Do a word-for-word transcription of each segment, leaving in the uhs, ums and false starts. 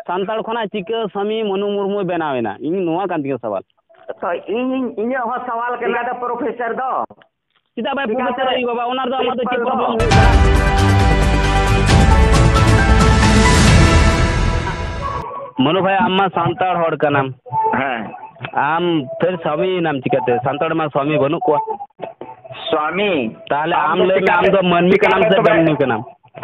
ᱥᱟᱱᱛᱟᱲ ᱠᱷᱚᱱᱟᱜ ᱪᱤᱠᱟᱹ ᱥᱟᱢᱤ ᱢᱚᱱᱩ ᱢᱩᱨᱢᱩᱭ ᱵᱮᱱᱟᱣ ᱮᱱᱟ? ᱤᱧ ᱱᱚᱣᱟ ᱠᱟᱱ ᱛᱤᱧᱟᱹ ᱥᱟᱣᱟᱞ᱾ ᱛᱚ ᱤᱧ, ᱤᱧᱟᱹᱜ ᱦᱚᱸ ᱥᱟᱣᱟᱞ ᱠᱟᱱᱟ ᱫᱚ ᱯᱨᱚᱯᱷᱮᱥᱚᱨ ᱫᱚ᱾ ᱪᱮᱫᱟᱜ ᱵᱟᱭ ᱪᱤᱠᱟᱹᱛᱮ ᱯᱨᱚᱯᱷᱮᱥᱚᱨ ᱟᱭᱩ ᱵᱟᱵᱟ? ᱚᱱᱟ ᱨᱮᱫᱚ ᱟᱢᱟᱜ ᱫᱚ ᱪᱮᱫ ᱯᱨᱚᱵᱞᱮᱢ ᱦᱩᱭᱩᱜ ᱠᱟᱱᱟ? ᱢᱚᱱᱩ ᱵᱷᱟᱭ, ᱟᱢ ᱢᱟ ᱥᱟᱱᱛᱟᱲ ᱦᱚᱲ ᱠᱟᱱᱟᱢ᱾ ᱦᱮᱸ᱾ ᱟᱢ ᱯᱷᱮᱨ ᱥᱟᱢᱤ ᱮᱱᱟᱢ ᱪᱤᱠᱟᱹᱛᱮ? ᱥᱟᱱᱛᱟᱲ ᱢᱟ ᱥᱟᱢᱤ ᱵᱟᱹᱱᱩᱜ ᱠᱚᱣᱟ᱾ ᱥᱟᱢᱤ? ᱛᱟᱦᱞᱮ ᱟᱢ ᱟᱢ ᱫᱚ ᱞᱟᱹᱭ ᱢᱮ, ᱟᱢ ᱪᱤᱠᱟᱛᱮ, ᱫᱚ ᱢᱟᱹᱱᱢᱤ ᱪᱤᱠᱟᱛᱮ ᱠᱟᱱᱟᱢ ᱥᱮ ᱛᱚᱵᱮ? ᱰᱟᱹᱱᱢᱤ ᱠᱟᱱᱟᱢ?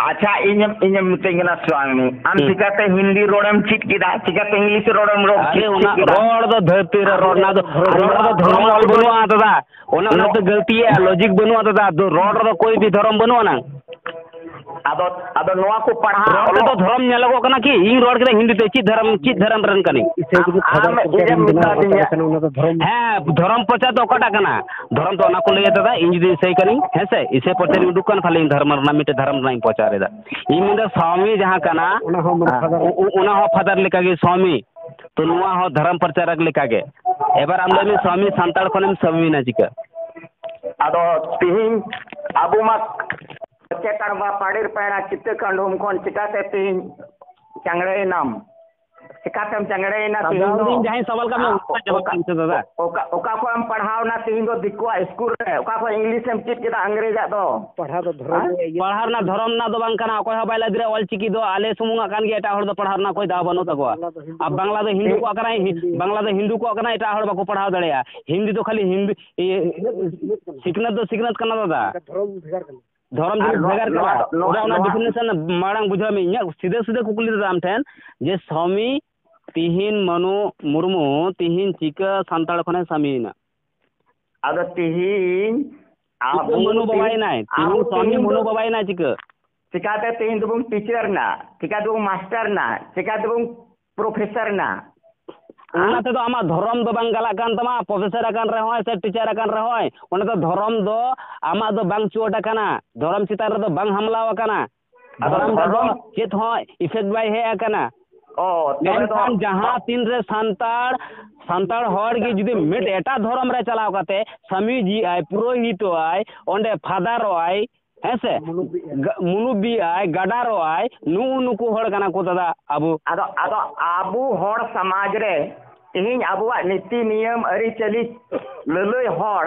ᱟᱪᱪᱷᱟ, ᱤᱧᱮᱢ, ᱤᱧᱮᱢ ᱢᱤᱛᱟᱹᱧ ᱠᱟᱱᱟ ᱥᱟᱢᱤ᱾ ᱟᱢ ᱦᱩᱸ᱾ ᱪᱤᱠᱟᱛᱮ ᱦᱤᱱᱫᱤ ᱨᱚᱲᱮᱢ ᱪᱮᱫ ᱠᱮᱫᱟ? ᱪᱤᱠᱟᱛᱮ ᱤᱝᱞᱤᱥ ᱨᱚᱲᱮᱢ ᱨᱚᱲ ᱟᱨᱮ, ᱪᱮᱫ, ᱚᱱᱟ ᱪᱮᱫ ᱠᱮᱫᱟ? ᱨᱚᱲ ᱫᱚ ᱫᱷᱟᱹᱨᱛᱤ ᱨᱮ ᱨᱚᱲ, ᱚᱱᱟ ᱫᱚ, ᱨᱚᱲ ᱫᱚ ᱫᱷᱚᱨᱚᱢ ᱚᱞ ᱵᱟᱹᱱᱩᱜᱼᱟ ᱫᱟᱫᱟ᱾ ᱚᱱᱟ, ᱚᱱᱟᱛᱮ ᱜᱟᱹᱞᱛᱤᱭᱟ, ᱞᱚᱡᱤᱠ ᱵᱟᱹᱱᱩᱜᱼᱟ ᱫᱟᱫᱟ᱾ ᱫᱚ ᱨᱚᱲ ᱨᱮᱫᱚ ᱠᱳᱭ ᱵᱤ ᱫᱷᱚᱨᱚᱢ ᱵᱟᱹᱱᱩᱜ ᱟᱱᱟᱝ᱾ ᱟᱫᱚ, ᱟᱫᱚ ᱱᱚᱣᱟ ᱠᱚ ᱯᱟᱲᱦᱟᱣ ᱨᱚᱲ ᱨᱮᱫᱚ ᱫᱷᱚᱨᱚᱢ ᱧᱮᱞᱚᱜᱚᱜ ᱠᱟᱱᱟ ᱠᱤ? ᱤᱧ ᱨᱚᱲ ᱠᱮᱫᱟ ᱦᱤᱱᱫᱤ ᱛᱮ, ᱪᱮᱫ ᱫᱷᱚᱨᱚᱢ, ᱪᱮᱫ ᱫᱷᱚᱨᱚᱢ ᱨᱮᱱ ᱠᱟᱹᱱᱟᱹᱧ? ᱟᱢ, ᱟᱢ ᱤᱧᱮᱢ ᱢᱮᱛᱟ ᱫᱤᱧᱟ᱾ ᱦᱮᱸ, ᱫᱷᱚᱨᱚᱢ ᱯᱨᱚᱪᱟᱨ ᱫᱚ ᱚᱠᱟᱴᱟᱜ ᱠᱟᱱᱟ? ᱫᱷᱚᱨᱚᱢ ᱫᱚ ᱚᱱᱟ ᱠᱚ ᱞᱟᱹᱭᱟ ᱫᱟᱫᱟ, ᱤᱧ ᱡᱩᱫᱤ ᱤᱥᱟᱹᱭ ᱠᱟᱹᱱᱟᱹᱧ, ᱦᱮᱸ ᱥᱮ, ᱤᱥᱟᱹᱭ ᱯᱨᱚᱪᱟᱨ ᱤᱧ ᱩᱰᱩᱠ ᱠᱟᱱ, ᱛᱟᱦᱞᱮ ᱤᱧ ᱫᱷᱚᱨᱚᱢ ᱨᱮᱱᱟᱜ ᱢᱤᱫᱴᱮᱡ ᱫᱷᱚᱨᱚᱢ ᱨᱮᱱᱟᱜ ᱤᱧ ᱯᱨᱚᱪᱟᱨ ᱮᱫᱟ᱾ ᱤᱧ ᱢᱮᱱᱫᱟ ᱥᱟᱢᱤ ᱡᱟᱦᱟᱸ ᱠᱟᱱᱟ, ᱚᱱᱟ ᱦᱚᱸ ᱢᱟᱱᱮ ᱦᱮᱸ᱾ ᱩ-, ᱩ-, ᱚᱱᱟ ᱦᱚᱸ ᱯᱷᱟᱫᱟᱨ ᱞᱮᱠᱟᱜᱮ ᱥᱟᱢᱤ᱾ ᱛᱚ ᱱᱚᱣᱟ ᱦᱚᱸ ᱫᱷᱚᱨᱚᱢ ᱯᱨᱚᱪᱟᱨᱚᱠ ᱞᱮᱠᱟᱜᱮ᱾ ᱮᱵᱟᱨ ᱟᱢ ᱞᱟᱹᱭ ᱢᱮ, ᱥᱟᱢᱤ ᱥᱟᱱᱛᱟᱲ ᱠᱷᱚᱱᱮᱢ ᱥᱟᱢᱤᱭᱮᱱᱟ ᱪᱤᱠᱟᱹ? ᱟᱫᱚ ᱛᱤᱦᱤᱧ ᱟᱵᱚ ᱢᱟ ᱪᱮᱫ ᱠᱟᱱ ᱵᱟ ᱯᱟᱹᱲᱤᱨ ᱯᱟᱭᱲᱟ ᱠᱤᱛᱟᱹ ᱠᱟᱹᱰᱷᱩᱢ ᱠᱷᱚᱱ ᱪᱤᱠᱟᱛᱮ ᱛᱤᱦᱤᱧ ᱪᱟᱝᱲᱮᱭᱮᱱᱟᱢ? ᱪᱤᱠᱟᱛᱮᱢ ᱪᱟᱝᱲᱮᱭᱮᱱᱟ ᱟᱫᱚ ᱛᱤᱦᱤᱧ ᱫᱚ? ᱤᱧ ᱡᱟᱦᱟᱸᱭ ᱥᱟᱣᱟᱞ ᱠᱟᱜ ᱢᱮ, ᱟᱨ ᱚᱱᱟ ᱡᱟᱣᱟᱵ ᱚᱠᱟ, ᱠᱟᱜ ᱢᱮᱥᱮ ᱫᱟᱫᱟ᱾ ᱚᱠᱟ, ᱚᱠᱟ ᱠᱷᱚᱱ ᱮᱢ ᱯᱟᱲᱦᱟᱣᱱᱟ ᱛᱤᱦᱤᱧ ᱫᱚ ᱫᱤᱠᱩᱣᱟᱜ ᱥᱠᱩᱞ ᱨᱮ? ᱚᱠᱟ ᱠᱷᱚᱱ ᱤᱝᱞᱤᱥ ᱮᱢ ᱪᱮᱫ ᱠᱮᱫᱟ ᱟᱝᱨᱮᱡᱟᱜ ᱫᱚ? ᱯᱟᱲᱦᱟᱣ ᱫᱚ ᱫᱷᱚᱨᱚᱢ ᱦᱮᱸ? ᱨᱮᱭᱟᱜ ᱤᱭᱟᱹ ᱯᱟᱲᱦᱟᱣ ᱨᱮᱱᱟᱜ ᱫᱷᱚᱨᱚᱢ ᱨᱮᱱᱟᱜ ᱫᱚ ᱵᱟᱝ ᱠᱟᱱᱟ, ᱚᱠᱚᱭ ᱦᱚᱸ ᱵᱟᱭ ᱞᱟᱹᱭ ᱫᱟᱲᱮᱭᱟᱜᱼᱟ ᱚᱞ ᱪᱤᱠᱤ ᱫᱚ ᱟᱞᱮ ᱥᱩᱢᱩᱝᱟᱜ ᱠᱟᱱ ᱜᱮᱭᱟ, ᱮᱴᱟᱜ ᱦᱚᱲ ᱫᱚ ᱯᱟᱲᱦᱟᱣ ᱨᱮᱱᱟᱜ ᱚᱠᱚᱭ ᱫᱟᱣ ᱵᱟᱹᱱᱩᱜ ᱛᱟᱠᱚᱣᱟ᱾ ᱵᱟᱝᱞᱟ ᱫᱚ ᱟᱨ ᱦᱤᱱᱫᱩ ᱵᱟᱝᱞᱟ ᱫᱚ ᱦᱤᱱᱫᱩ ᱠᱚᱣᱟᱜ ᱠᱟᱱᱟ, ᱦᱤ-, ᱦᱤᱱᱫᱤ᱾ ᱵᱟᱝᱞᱟ ᱫᱚ ᱦᱤᱱᱫᱩ ᱠᱚᱣᱟᱜ ᱠᱟᱱᱟ, ᱮᱴᱟᱜ ᱦᱚᱲ ᱵᱟᱠᱚ ᱯᱟᱲᱦᱟᱣ ᱫᱟᱲᱮᱭᱟᱜᱼᱟ᱾ ᱦᱤᱱᱫᱤ ᱫᱚ ᱠᱷᱟᱹᱞᱤ ᱦᱤᱱᱫᱩ, ᱤᱭᱟᱹ, ᱥᱤᱠᱷᱱᱟᱹᱛ ᱫᱚ ᱥᱤᱠᱷᱱᱟᱹᱛ ᱠᱟᱱᱟ ᱫᱟᱫᱟ᱾ ᱫᱷᱚᱨᱚᱢ ᱵᱷᱮᱜᱟᱨ ᱠᱟᱱᱟ᱾ ᱫᱷᱚᱨᱚᱢ ᱟᱨ ᱡᱤᱱᱤᱥ ᱱᱚᱣᱟ, ᱵᱷᱮᱜᱟᱨ ᱱᱚᱣᱟ ᱠᱟᱱᱟ᱾ ᱫᱚ, ᱱᱚᱣᱟ, ᱚᱱᱟ, ᱚᱱᱟ ᱱᱚᱣᱟ definition ᱢᱟᱲᱟᱝ ᱵᱩᱡᱷᱟᱹᱣ ᱢᱮ᱾ ᱤᱧᱟᱹᱜ ᱥᱤᱫᱷᱟᱹ ᱥᱤᱫᱷᱟᱹ ᱠᱩᱠᱞᱤ ᱫᱟᱫᱟ ᱟᱢ ᱴᱷᱮᱱ, ᱡᱮ ᱥᱟᱢᱤ ᱛᱤᱦᱤᱧ ᱢᱟᱱᱩ ᱢᱩᱨᱢᱩ ᱛᱤᱦᱤᱧ ᱪᱤᱠᱟᱹ ᱥᱟᱱᱛᱟᱲ ᱠᱷᱚᱱᱮ ᱥᱟᱢᱤᱭᱮᱱᱟ? ᱟᱫᱚ ᱛᱤᱦᱤᱧ ᱪᱤᱠᱟᱹ ᱟᱵᱚ ᱢᱟᱱᱩ ᱛᱤᱦᱤᱧ, ᱵᱟᱵᱟᱭᱮᱱᱟᱭ? ᱟᱵᱚ ᱛᱤᱦᱤᱧ ᱛᱤᱦᱤᱧ ᱢᱟᱱᱩ ᱫᱚ ᱵᱟᱵᱟᱭᱮᱱᱟᱭ ᱪᱤᱠᱟᱹ? ᱪᱤᱠᱟᱛᱮ ᱛᱤᱦᱤᱧ ᱫᱚᱵᱚᱱ ᱴᱤᱪᱟᱨ ᱮᱱᱟ? ᱪᱤᱠᱟ ᱫᱚᱵᱚᱱ ᱢᱟᱥᱴᱟᱨ ᱮᱱᱟ? ᱪᱤᱠᱟ ᱫᱚᱵᱚᱱ ᱯᱨᱚᱯᱷᱮᱥᱟᱨ ᱮᱱᱟ? ᱚᱱᱟ ᱛᱮᱫᱚ ᱟᱢᱟᱜ ᱫᱷᱚᱨᱚᱢ ᱫᱚ ᱵᱟᱝ ᱜᱟᱞᱟᱜ ᱠᱟᱱ ᱛᱟᱢᱟ, ᱯᱨᱚᱯᱷᱮᱥᱟᱨ ᱟᱠᱟᱱ ᱨᱮᱦᱚᱸᱭ ᱥᱮ ᱴᱤᱪᱟᱨ ᱟᱠᱟᱱ ᱨᱮᱦᱚᱸᱭ, ᱚᱸᱰᱮ ᱫᱚ ᱫᱷᱚᱨᱚᱢ ᱫᱚ ᱟᱢᱟᱜ ᱫᱚ ᱵᱟᱝ ᱪᱳᱴ ᱟᱠᱟᱱᱟ, ᱫᱷᱚᱨᱚᱢ ᱪᱮᱛᱟᱱ ᱨᱮᱫᱚ ᱵᱟᱝ ᱦᱟᱢᱞᱟᱣ ᱟᱠᱟᱱᱟ, ᱟᱫᱚ ᱫᱷᱚᱨᱚᱢ ᱨᱮᱫᱚ ᱫᱷᱚᱨᱚᱢ ᱪᱮᱫ ᱦᱚᱸ effect ᱵᱟᱭ ᱦᱮᱡ ᱟᱠᱟᱱᱟ᱾ ᱚ, ᱛᱚᱵᱮ ᱫᱚ ᱢᱮᱱᱠᱷᱟᱱ ᱡᱟᱦᱟᱸ ᱛᱤᱱ ᱨᱮ ᱥᱟᱱᱛᱟᱲ, ᱥᱟᱱᱛᱟᱲ ᱦᱚᱲ ᱜᱮ ᱡᱩᱫᱤ ᱢᱤᱫ ᱮᱴᱟᱜ ᱫᱷᱚᱨᱚᱢ ᱨᱮ ᱪᱟᱞᱟᱣ ᱠᱟᱛᱮ ᱥᱟᱢᱤᱡᱤ ᱟᱭ, ᱯᱩᱨᱳᱦᱤᱛᱚᱜ ᱟᱭ, ᱚᱸᱰᱮ ᱯᱷᱟᱫᱟᱨᱚᱜ ᱟᱭ, ᱦᱮᱸ ᱥᱮ? ᱢᱩᱞᱩᱵᱤᱜᱼᱟᱭ᱾ ᱜᱟ-, ᱢᱩᱞᱩᱵᱤᱜᱼᱟᱭ, ᱜᱟᱰᱟᱨᱚᱜᱼᱟᱭ, ᱱᱩᱜᱼᱩ ᱱᱩᱠᱩ ᱦᱚᱲ ᱠᱟᱱᱟ ᱠᱚ ᱫᱟᱫᱟ ᱟᱵᱚ᱾ ᱟᱫᱚ, ᱟᱫᱚ ᱟᱵᱚ ᱦᱚᱲ ᱥᱚᱢᱟᱡᱽ ᱨᱮ ᱛᱮᱦᱮᱧ ᱟᱵᱚᱣᱟᱜ ᱱᱤᱛᱤ ᱱᱤᱭᱚᱢ ᱟᱹᱨᱤᱪᱟᱹᱞᱤ ᱞᱟᱹᱞᱟᱹᱭ ᱦᱚᱲ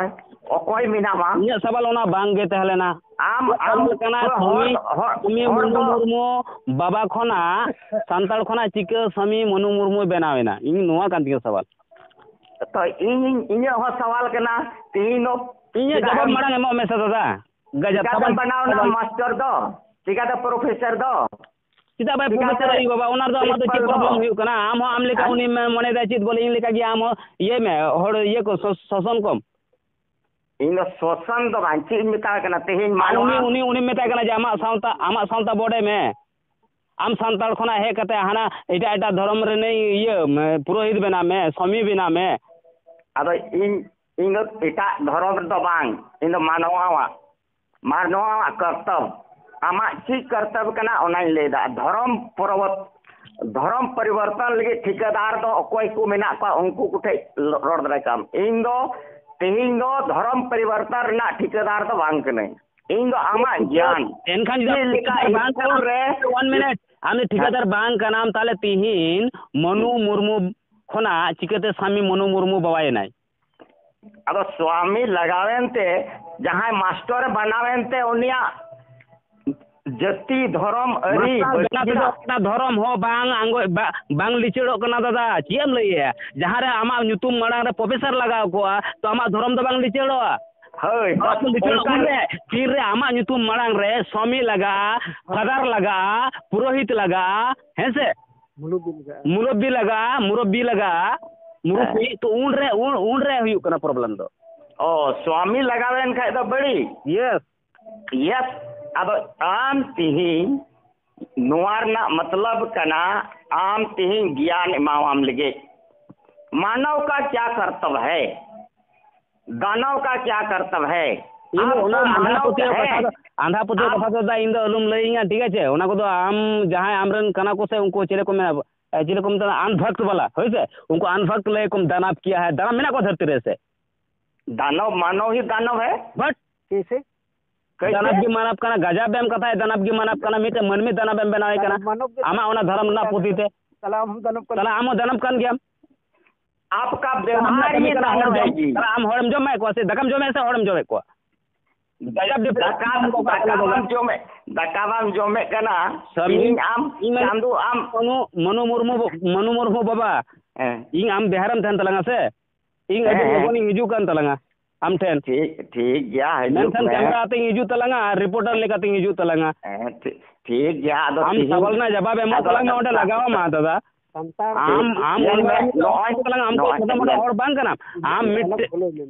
ᱚᱠᱚᱭ ᱢᱮᱱᱟᱢᱟ? ᱤᱧᱟᱹᱜ ᱥᱟᱣᱟᱞ ᱚᱱᱟ ᱵᱟᱝ ᱜᱮ ᱛᱟᱦᱮᱸ ᱞᱮᱱᱟ᱾ ᱟᱢ, ᱤᱧᱟᱹᱜ ᱟᱢ ᱥᱟᱣᱟᱞ ᱠᱟᱱᱟ, ᱦᱚᱲ, ᱥᱟᱢᱤ, ᱦᱚᱲ, ᱥᱟᱢᱤ ᱦᱚᱲ ᱢᱩᱨᱢᱩ ᱫᱚ ᱢᱩᱨᱢᱩ ᱵᱟᱵᱟ ᱠᱷᱚᱱᱟᱜ ᱥᱟᱱᱛᱟᱲ ᱠᱷᱚᱱᱟᱜ ᱪᱤᱠᱟᱹ ᱥᱟᱢᱤ ᱢᱚᱱᱩ ᱢᱩᱨᱢᱩᱭ ᱵᱮᱱᱟᱣ ᱮᱱᱟ? ᱤᱧ ᱱᱚᱣᱟ ᱠᱟᱱ ᱛᱤᱧᱟᱹ ᱥᱟᱣᱟᱞ᱾ ᱛᱚ ᱤᱧ, ᱤᱧᱟᱹᱜ ᱦᱚᱸ ᱥᱟᱣᱟᱞ ᱠᱟᱱᱟ, ᱛᱮᱦᱮᱧ ᱫᱚ ᱤᱧᱟᱹᱜ ᱪᱮᱫᱟᱜ ᱡᱚᱵᱟᱵ ᱮᱢ ᱢᱟᱲᱟᱝ ᱮᱢᱚᱜ ᱢᱮᱥᱮ ᱫᱟᱫᱟ᱾ ᱜᱟᱡᱟ ᱪᱤᱠᱟᱛᱮᱢ ᱛᱟᱵᱟᱞ ᱵᱮᱱᱟᱣ ᱮᱱᱟ ᱛᱟᱵᱟᱞ᱾ ᱢᱟᱥᱴᱟᱨ ᱫᱚ? ᱪᱤᱠᱟᱛᱮ ᱯᱨᱚᱯᱷᱮᱥᱚᱨ ᱫᱚ? ᱪᱮᱫᱟᱜ ᱵᱟᱭ ᱪᱤᱠᱟᱛᱮ ᱯᱨᱚᱯᱷᱮᱥᱚᱨ ᱦᱩᱭᱩᱜ ᱵᱟᱵᱟ? ᱚᱱᱟ ᱨᱮᱫᱚ ᱟᱢᱟᱜ ᱫᱚ ᱪᱮᱫ ᱯᱨᱤᱱᱥᱤᱯᱟᱞ ᱫᱚ? ᱯᱨᱚᱵᱞᱮᱢ ᱦᱩᱭᱩᱜ ᱠᱟᱱᱟ? ᱟᱢ ᱦᱚᱸ ᱟᱢ ᱞᱮᱠᱟ ᱦᱮᱸ? ᱩᱱᱤ ᱢᱮ-, ᱢᱚᱱᱮᱭᱮᱫᱟ ᱪᱮᱫ ᱵᱚᱞᱮ ᱤᱧ ᱞᱮᱠᱟ ᱜᱮ ᱟᱢ ᱦᱚᱸ ᱤᱭᱟᱹᱭ ᱢᱮ, ᱦᱚᱲ ᱤᱭᱟᱹ ᱠᱚ ᱥᱚ-, ᱥᱚᱥᱚᱱ ᱠᱚᱢ᱾ ᱤᱧ ᱫᱚ ᱥᱚᱥᱚᱱ ᱫᱚ ᱵᱟᱝ, ᱪᱮᱫ ᱤᱧ ᱢᱮᱛᱟᱭ ᱠᱟᱱᱟ ᱛᱮᱦᱮᱧ ᱟᱨ ᱢᱟᱱᱣᱟ? ᱩᱱᱤ, ᱩᱱᱤ, ᱩᱱᱤ ᱢᱮᱛᱟᱭ ᱠᱟᱱᱟ ᱡᱮ ᱟᱢᱟᱜ ᱥᱟᱶᱛᱟ, ᱟᱢᱟᱜ ᱥᱟᱶᱛᱟ ᱵᱚᱰᱮ ᱢᱮ᱾ ᱟᱢ ᱥᱟᱱᱛᱟᱲ ᱠᱷᱚᱱᱟᱜ ᱦᱮᱡ ᱠᱟᱛᱮ ᱦᱟᱱᱟ ᱮᱴᱟᱜ ᱮᱴᱟᱜ ᱫᱷᱚᱨᱚᱢ ᱨᱮᱱ ᱤᱭᱟᱹ, ᱢᱮ, ᱯᱩᱨᱳᱦᱤᱛ ᱵᱮᱱᱟᱣ ᱢᱮ, ᱥᱟᱢᱤ ᱵᱮᱱᱟᱣ ᱢᱮ᱾ ᱟᱫᱚ ᱤᱧ, ᱤᱧ ᱫᱚ ᱮᱴᱟᱜ ᱫᱷᱚᱨᱚᱢ ᱨᱮᱫᱚ ᱵᱟᱝ, ᱤᱧ ᱫᱚ ᱢᱟᱱᱣᱟᱣᱟᱜ, ᱢᱟᱱᱣᱟᱣᱟᱜ ᱠᱚᱨᱛᱚᱵᱽ᱾ ᱟᱢᱟᱜ ᱪᱮᱫ ᱠᱚᱨᱛᱚᱵᱽ ᱠᱟᱱᱟ ᱚᱱᱟᱧ ᱞᱟᱹᱭᱫᱟ᱾ ᱫᱷᱚᱨᱚᱢ ᱯᱚᱨᱚᱵᱚᱨ-, ᱫᱷᱚᱨᱚᱢ ᱯᱚᱨᱤᱵᱚᱨᱛᱚᱱ ᱞᱟᱹᱜᱤᱫ ᱴᱷᱤᱠᱟᱹᱫᱟᱨ ᱫᱚ ᱚᱠᱚᱭ ᱠᱚ ᱢᱮᱱᱟᱜ ᱠᱚᱣᱟ ᱩᱱᱠᱩ ᱠᱚᱴᱷᱮᱡ ᱨᱚᱲ ᱫᱟᱲᱮ ᱠᱟᱜ ᱟᱢ᱾ ᱤᱧ ᱫᱚ ᱛᱮᱦᱮᱧ ᱫᱚ ᱫᱷᱚᱨᱚᱢ ᱯᱚᱨᱤᱵᱚᱨᱛᱚᱱ ᱨᱮᱱᱟᱜ ᱴᱷᱤᱠᱟᱹᱫᱟᱨ ᱫᱚ ᱵᱟᱝ ᱠᱟᱹᱱᱟᱹᱧ᱾ ᱤᱧ ᱫᱚ ᱟᱢᱟᱜ ᱜᱮᱭᱟᱱ ᱮᱱᱠᱷᱟᱱ ᱡᱩᱫᱤ ᱪᱮᱫ ᱟᱢ ᱞᱮᱠᱟ ᱴᱷᱤᱠᱟᱹᱫᱟᱨ ᱵᱟᱝ ᱤᱥᱠᱩᱞ ᱠᱟᱱᱟᱢ, ᱨᱮ one minute, ᱟᱢ ᱫᱚ ᱴᱷᱤᱠᱟᱹᱫᱟᱨ ᱵᱟᱝ ᱠᱟᱱᱟᱢ, ᱛᱟᱦᱞᱮ ᱛᱤᱦᱤᱧ ᱢᱚᱱᱩ ᱢᱩᱨᱢᱩ ᱠᱷᱚᱱᱟᱜ ᱪᱤᱠᱟᱹᱛᱮ ᱥᱟᱢᱤ ᱢᱚᱱᱩ ᱢᱩᱨᱢᱩ ᱵᱟᱵᱟᱭᱮᱱᱟᱭ? ᱟᱫᱚ ᱥᱣᱟᱢᱤ ᱞᱟᱜᱟᱣᱮᱱ ᱛᱮ, ᱡᱟᱦᱟᱸᱭ ᱢᱟᱥᱴᱚᱨᱮ ᱵᱮᱱᱟᱣᱮᱱ ᱛᱮ ᱩᱱᱤᱭᱟᱜ ᱡᱟᱹᱛᱤ, ᱫᱷᱚᱨᱚᱢ, ᱟᱹᱨᱤ, ᱢᱟᱥᱴᱟᱨ ᱵᱮᱱᱟᱣ ᱛᱮᱫᱚ ᱵᱟᱹᱛᱤᱞᱟᱜ ᱚᱱᱟ ᱫᱷᱚᱨᱚᱢ ᱦᱚᱸ ᱵᱟᱝ ᱟᱸᱜᱚ-, ᱵᱟ-, ᱵᱟᱝ ᱞᱤᱪᱟᱹᱲᱚᱜ ᱠᱟᱱᱟ ᱫᱟᱫᱟ᱾ ᱪᱮᱫ ᱮᱢ ᱞᱟᱹᱭᱮᱜᱼᱟ? ᱡᱟᱦᱟᱸ ᱨᱮ ᱟᱢᱟᱜ ᱧᱩᱛᱩᱢ ᱢᱟᱲᱟᱝ ᱨᱮ ᱯᱨᱚᱯᱷᱮᱥᱚᱨ ᱞᱟᱜᱟᱣ ᱠᱚᱜᱼᱟ, ᱛᱚ ᱟᱢᱟᱜ ᱫᱷᱚᱨᱚᱢ ᱫᱚ ᱵᱟᱝ ᱞᱤᱪᱟᱹᱲᱚᱜᱼᱟ? ᱦᱳᱭ, ᱵᱟᱝ ᱞᱤᱪᱟᱹᱲᱚᱜᱼᱟ᱾ ᱚᱱᱠᱟ ᱩᱱᱨᱮ, ᱛᱤᱱᱨᱮ ᱟᱢᱟᱜ ᱧᱩᱛᱩᱢ ᱢᱟᱲᱟᱝ ᱨᱮ ᱥᱣᱟᱢᱤ ᱞᱟᱜᱟᱜᱼᱟ, ᱯᱷᱟᱫᱟᱨ ᱞᱟᱜᱟᱜᱼᱟ, ᱯᱩᱨᱳᱦᱤᱛ ᱞᱟᱜᱟᱜᱼᱟ, ᱦᱮᱸ ᱥᱮ? ᱢᱩᱨᱚᱵᱵᱤ ᱞᱟᱜᱟᱜᱼᱟ᱾ ᱢᱩᱨᱚᱵᱵᱤ ᱞᱟᱜᱟᱜᱼᱟ, ᱢᱩᱨᱚᱵᱵᱤ ᱞᱟᱜᱟᱜᱼᱟ, ᱢᱩᱨᱚᱵᱵᱤ, ᱦᱮᱸ᱾ ᱛᱚ ᱩᱱᱨᱮ, ᱩᱱ, ᱩᱱᱨᱮ ᱦᱩᱭᱩᱜ ᱠᱟᱱᱟ ᱯᱨᱚᱵᱞᱮᱢ ᱫᱚ᱾ ᱚ, ᱥᱣᱟᱢᱤ ᱞᱟᱜᱟᱣᱮᱱ ᱠᱷᱟᱡ ᱫᱚ ᱵᱟᱹᱲᱤᱡ? ᱭᱮᱥ᱾ ᱭᱮᱥ᱾ ᱟᱫᱚ ᱟᱢ ᱛᱤᱦᱤᱧ ᱱᱚᱣᱟ ᱨᱮᱱᱟᱜ ᱢᱚᱛᱞᱚᱵ ᱠᱟᱱᱟ, ᱟᱢ ᱛᱤᱦᱤᱧ ᱜᱮᱭᱟᱱ ᱮᱢᱟᱣᱟᱢ ᱞᱟᱹᱜᱤᱫ᱾ ᱢᱟᱱᱚᱣ ᱠᱟ ᱠᱭᱟ ᱠᱟᱨᱛᱚᱵ ᱦᱟᱭ? ᱫᱟᱱᱚᱣ ᱠᱟ ᱠᱭᱟ ᱠᱟᱨᱛᱚᱵ ᱦᱟᱭ? ᱤᱧ ᱫᱚ ᱟᱢ ᱚᱱᱟ ᱛᱚ ᱟᱸᱫᱷᱟ ᱢᱟᱱᱚᱣ ᱯᱟᱹᱛᱭᱟᱹᱣ ᱦᱮᱸ᱾ ᱠᱟᱛᱷᱟ ᱫᱚ, ᱟᱸᱫᱷᱟ ᱯᱟᱹᱛᱭᱟᱹᱣ ᱟᱢ ᱠᱟᱛᱷᱟ ᱫᱚ ᱫᱟ ᱤᱧ ᱫᱚ ᱟᱞᱚᱢ ᱞᱟᱹᱭᱟᱹᱧᱟ, ᱴᱷᱤᱠ ᱟᱪᱷᱮ? ᱚᱱᱟ ᱠᱚᱫᱚ ᱟᱢ ᱡᱟᱦᱟᱸᱭ ᱟᱢᱨᱮᱱ ᱠᱟᱱᱟ ᱠᱚ ᱥᱮ ᱩᱱᱠᱩ ᱪᱮᱞᱮ ᱠᱚ ᱢᱮᱱᱟ, ᱮ, ᱪᱮᱞᱮ ᱠᱚ ᱢᱮᱛᱟᱜᱼᱟ, ᱟᱱᱵᱷᱚᱠᱛ ᱵᱟᱞᱟ, ᱦᱳᱭ ᱥᱮ? ᱩᱱᱠᱩ ᱟᱱᱵᱷᱚᱠᱛ ᱞᱟᱹᱭ ᱠᱚᱢ ᱫᱟᱱᱟᱵ ᱠᱤᱭᱟ ᱦᱟᱭ, ᱫᱟᱱᱟᱵ ᱢᱮᱱᱟᱜ ᱠᱚᱣᱟ ᱫᱷᱟᱹᱨᱛᱤ ᱨᱮ ᱥᱮ? ᱫᱟᱱᱚᱵ ᱢᱟᱱᱚᱣ ᱦᱤ ᱫᱟᱱᱚᱵ ᱦᱟᱭ᱾ But ᱠᱮᱥᱮ? ᱠᱟᱹᱭᱥᱮ? ᱫᱟᱱᱟᱵ ᱜᱮ ᱢᱟᱱᱟᱵ ᱠᱟᱱᱟ, ᱜᱟᱡᱟᱵ ᱮᱢ ᱠᱟᱛᱷᱟᱭ, ᱫᱟᱱᱟᱵ ᱜᱮ ᱢᱟᱱᱟᱵ ᱠᱟᱱᱟ, ᱢᱤᱫᱴᱮᱱ ᱢᱟᱹᱱᱢᱤ ᱫᱟᱱᱟᱵ ᱮᱢ ᱵᱮᱱᱟᱣᱮ ᱠᱟᱱᱟ᱾ ᱢᱟᱱᱚᱵ ᱜᱮ ᱟᱢᱟᱜ ᱚᱱᱟ ᱫᱷᱚᱨᱚᱢ ᱨᱮᱱᱟᱜ ᱯᱩᱛᱷᱤ ᱛᱮ᱾ ᱛᱟᱦᱞᱮ ᱟᱢ ᱦᱚᱸ ᱫᱟᱱᱚᱵ ᱠᱟᱱᱟ᱾ ᱛᱟᱦᱞᱮ ᱟᱢ ᱦᱚᱸ ᱫᱟᱱᱚᱵ ᱠᱟᱱ ᱜᱮᱭᱟᱢ᱾ ᱟᱯᱠᱟ ᱵᱮᱣᱦᱟᱨ ᱠᱟᱹᱢᱤ ᱦᱤᱭᱮ ᱠᱟᱱᱟ, ᱦᱚᱲᱮᱢ ᱡᱚᱢ, ᱛᱟᱦᱮᱸ ᱛᱟᱦᱞᱮ ᱟᱢ ᱦᱚᱲᱮᱢ ᱡᱚᱢᱮᱫ ᱠᱚᱣᱟ ᱥᱮ ᱫᱟᱠᱟᱢ ᱡᱚᱢᱮᱫ ᱥᱮ ᱦᱚᱲᱮᱢ ᱡᱚᱢᱮᱫ ᱠᱚᱣᱟ? ᱜᱟᱡᱟᱵ ᱰᱤᱯ-, ᱫᱟᱠᱟ, ᱟᱢ ᱫᱚ ᱚᱠᱟ ᱫᱟᱠᱟ ᱠᱟᱱᱟ ᱵᱟᱢ ᱵᱚᱞᱮ? ᱡᱚᱢᱮᱫ, ᱫᱟᱠᱟ ᱵᱟᱢ ᱡᱚᱢᱮᱫ ᱠᱟᱱᱟ᱾ ᱥᱟᱢᱤ, ᱛᱮᱦᱤᱧ ᱟᱢ ᱤᱧ ᱢᱮᱱ-, ᱪᱟᱸᱫᱩ ᱟᱢ ᱢᱟᱱᱩ, ᱢᱟᱱᱩ ᱢᱩᱨᱢᱩ ᱵᱟ-, ᱢᱟᱱᱩ ᱢᱩᱨᱢᱩ ᱵᱟᱵᱟ, ᱦᱮᱸ᱾ ᱤᱧ ᱟᱢ ᱵᱤᱦᱟᱨᱮᱢ ᱛᱟᱦᱮᱱ ᱛᱟᱞᱟᱝᱟ ᱥᱮ? ᱤᱧ ᱟᱹᱰᱤ ᱦᱮᱸ, ᱦᱮᱸ᱾ ᱞᱚᱜᱚᱱᱤᱧ ᱦᱤᱡᱩᱜ ᱠᱟᱱ ᱛᱟᱞᱟᱝᱟ ᱟᱢ ᱴᱷᱮᱱ᱾ ᱴᱷᱤᱠ, ᱴᱷᱤᱠ ᱜᱮᱭᱟ, ᱦᱤᱡᱩᱜ ᱢᱮᱱᱠᱷᱟᱱ ᱢᱮ᱾ ᱠᱮᱢᱨᱟ ᱟᱛᱮᱧ ᱦᱤᱡᱩᱜ ᱛᱟᱞᱟᱝᱟ ᱟᱨ ᱨᱤᱯᱳᱨᱴᱟᱨ ᱞᱮᱠᱟᱛᱮᱧ ᱦᱤᱡᱩᱜ ᱛᱟᱞᱟᱝᱟ᱾ ᱦᱮᱸ, ᱴᱷᱤᱠ, ᱴᱷᱤᱠ ᱜᱮᱭᱟ, ᱟᱫᱚ ᱟᱢ ᱛᱤᱦᱤᱧ, ᱥᱟᱣᱟᱞ ᱨᱮᱱᱟᱜ ᱡᱟᱵᱟᱵ ᱮᱢᱚᱜ ᱟᱫᱚ ᱛᱟᱞᱟᱝ ᱢᱮ, ᱚᱸᱰᱮ ᱥᱟ-, ᱞᱟᱜᱟᱣ ᱟᱢᱟ ᱫᱟᱫᱟ᱾ ᱥᱟᱱᱛᱟᱲ ᱟᱢ, ᱴᱷᱤᱠ, ᱟᱢ ᱧᱮᱞ ᱚᱱᱠᱟ ᱢᱮ, ᱨᱮ ᱢᱤᱫᱴᱟᱝ ᱱᱚᱜᱼᱚᱭ, ᱦᱚᱲ ᱛᱟᱞᱟᱝ, ᱟᱢ ᱫᱚ ᱱᱚᱜᱼᱚᱭ, ᱥᱟᱫᱚᱢ ᱵᱚᱲᱟ ᱧᱮᱞ, ᱦᱚᱲ ᱵᱟᱝ ᱠᱟᱱᱟᱢ᱾ ᱟᱢ ᱢᱤᱫᱴᱮᱡ,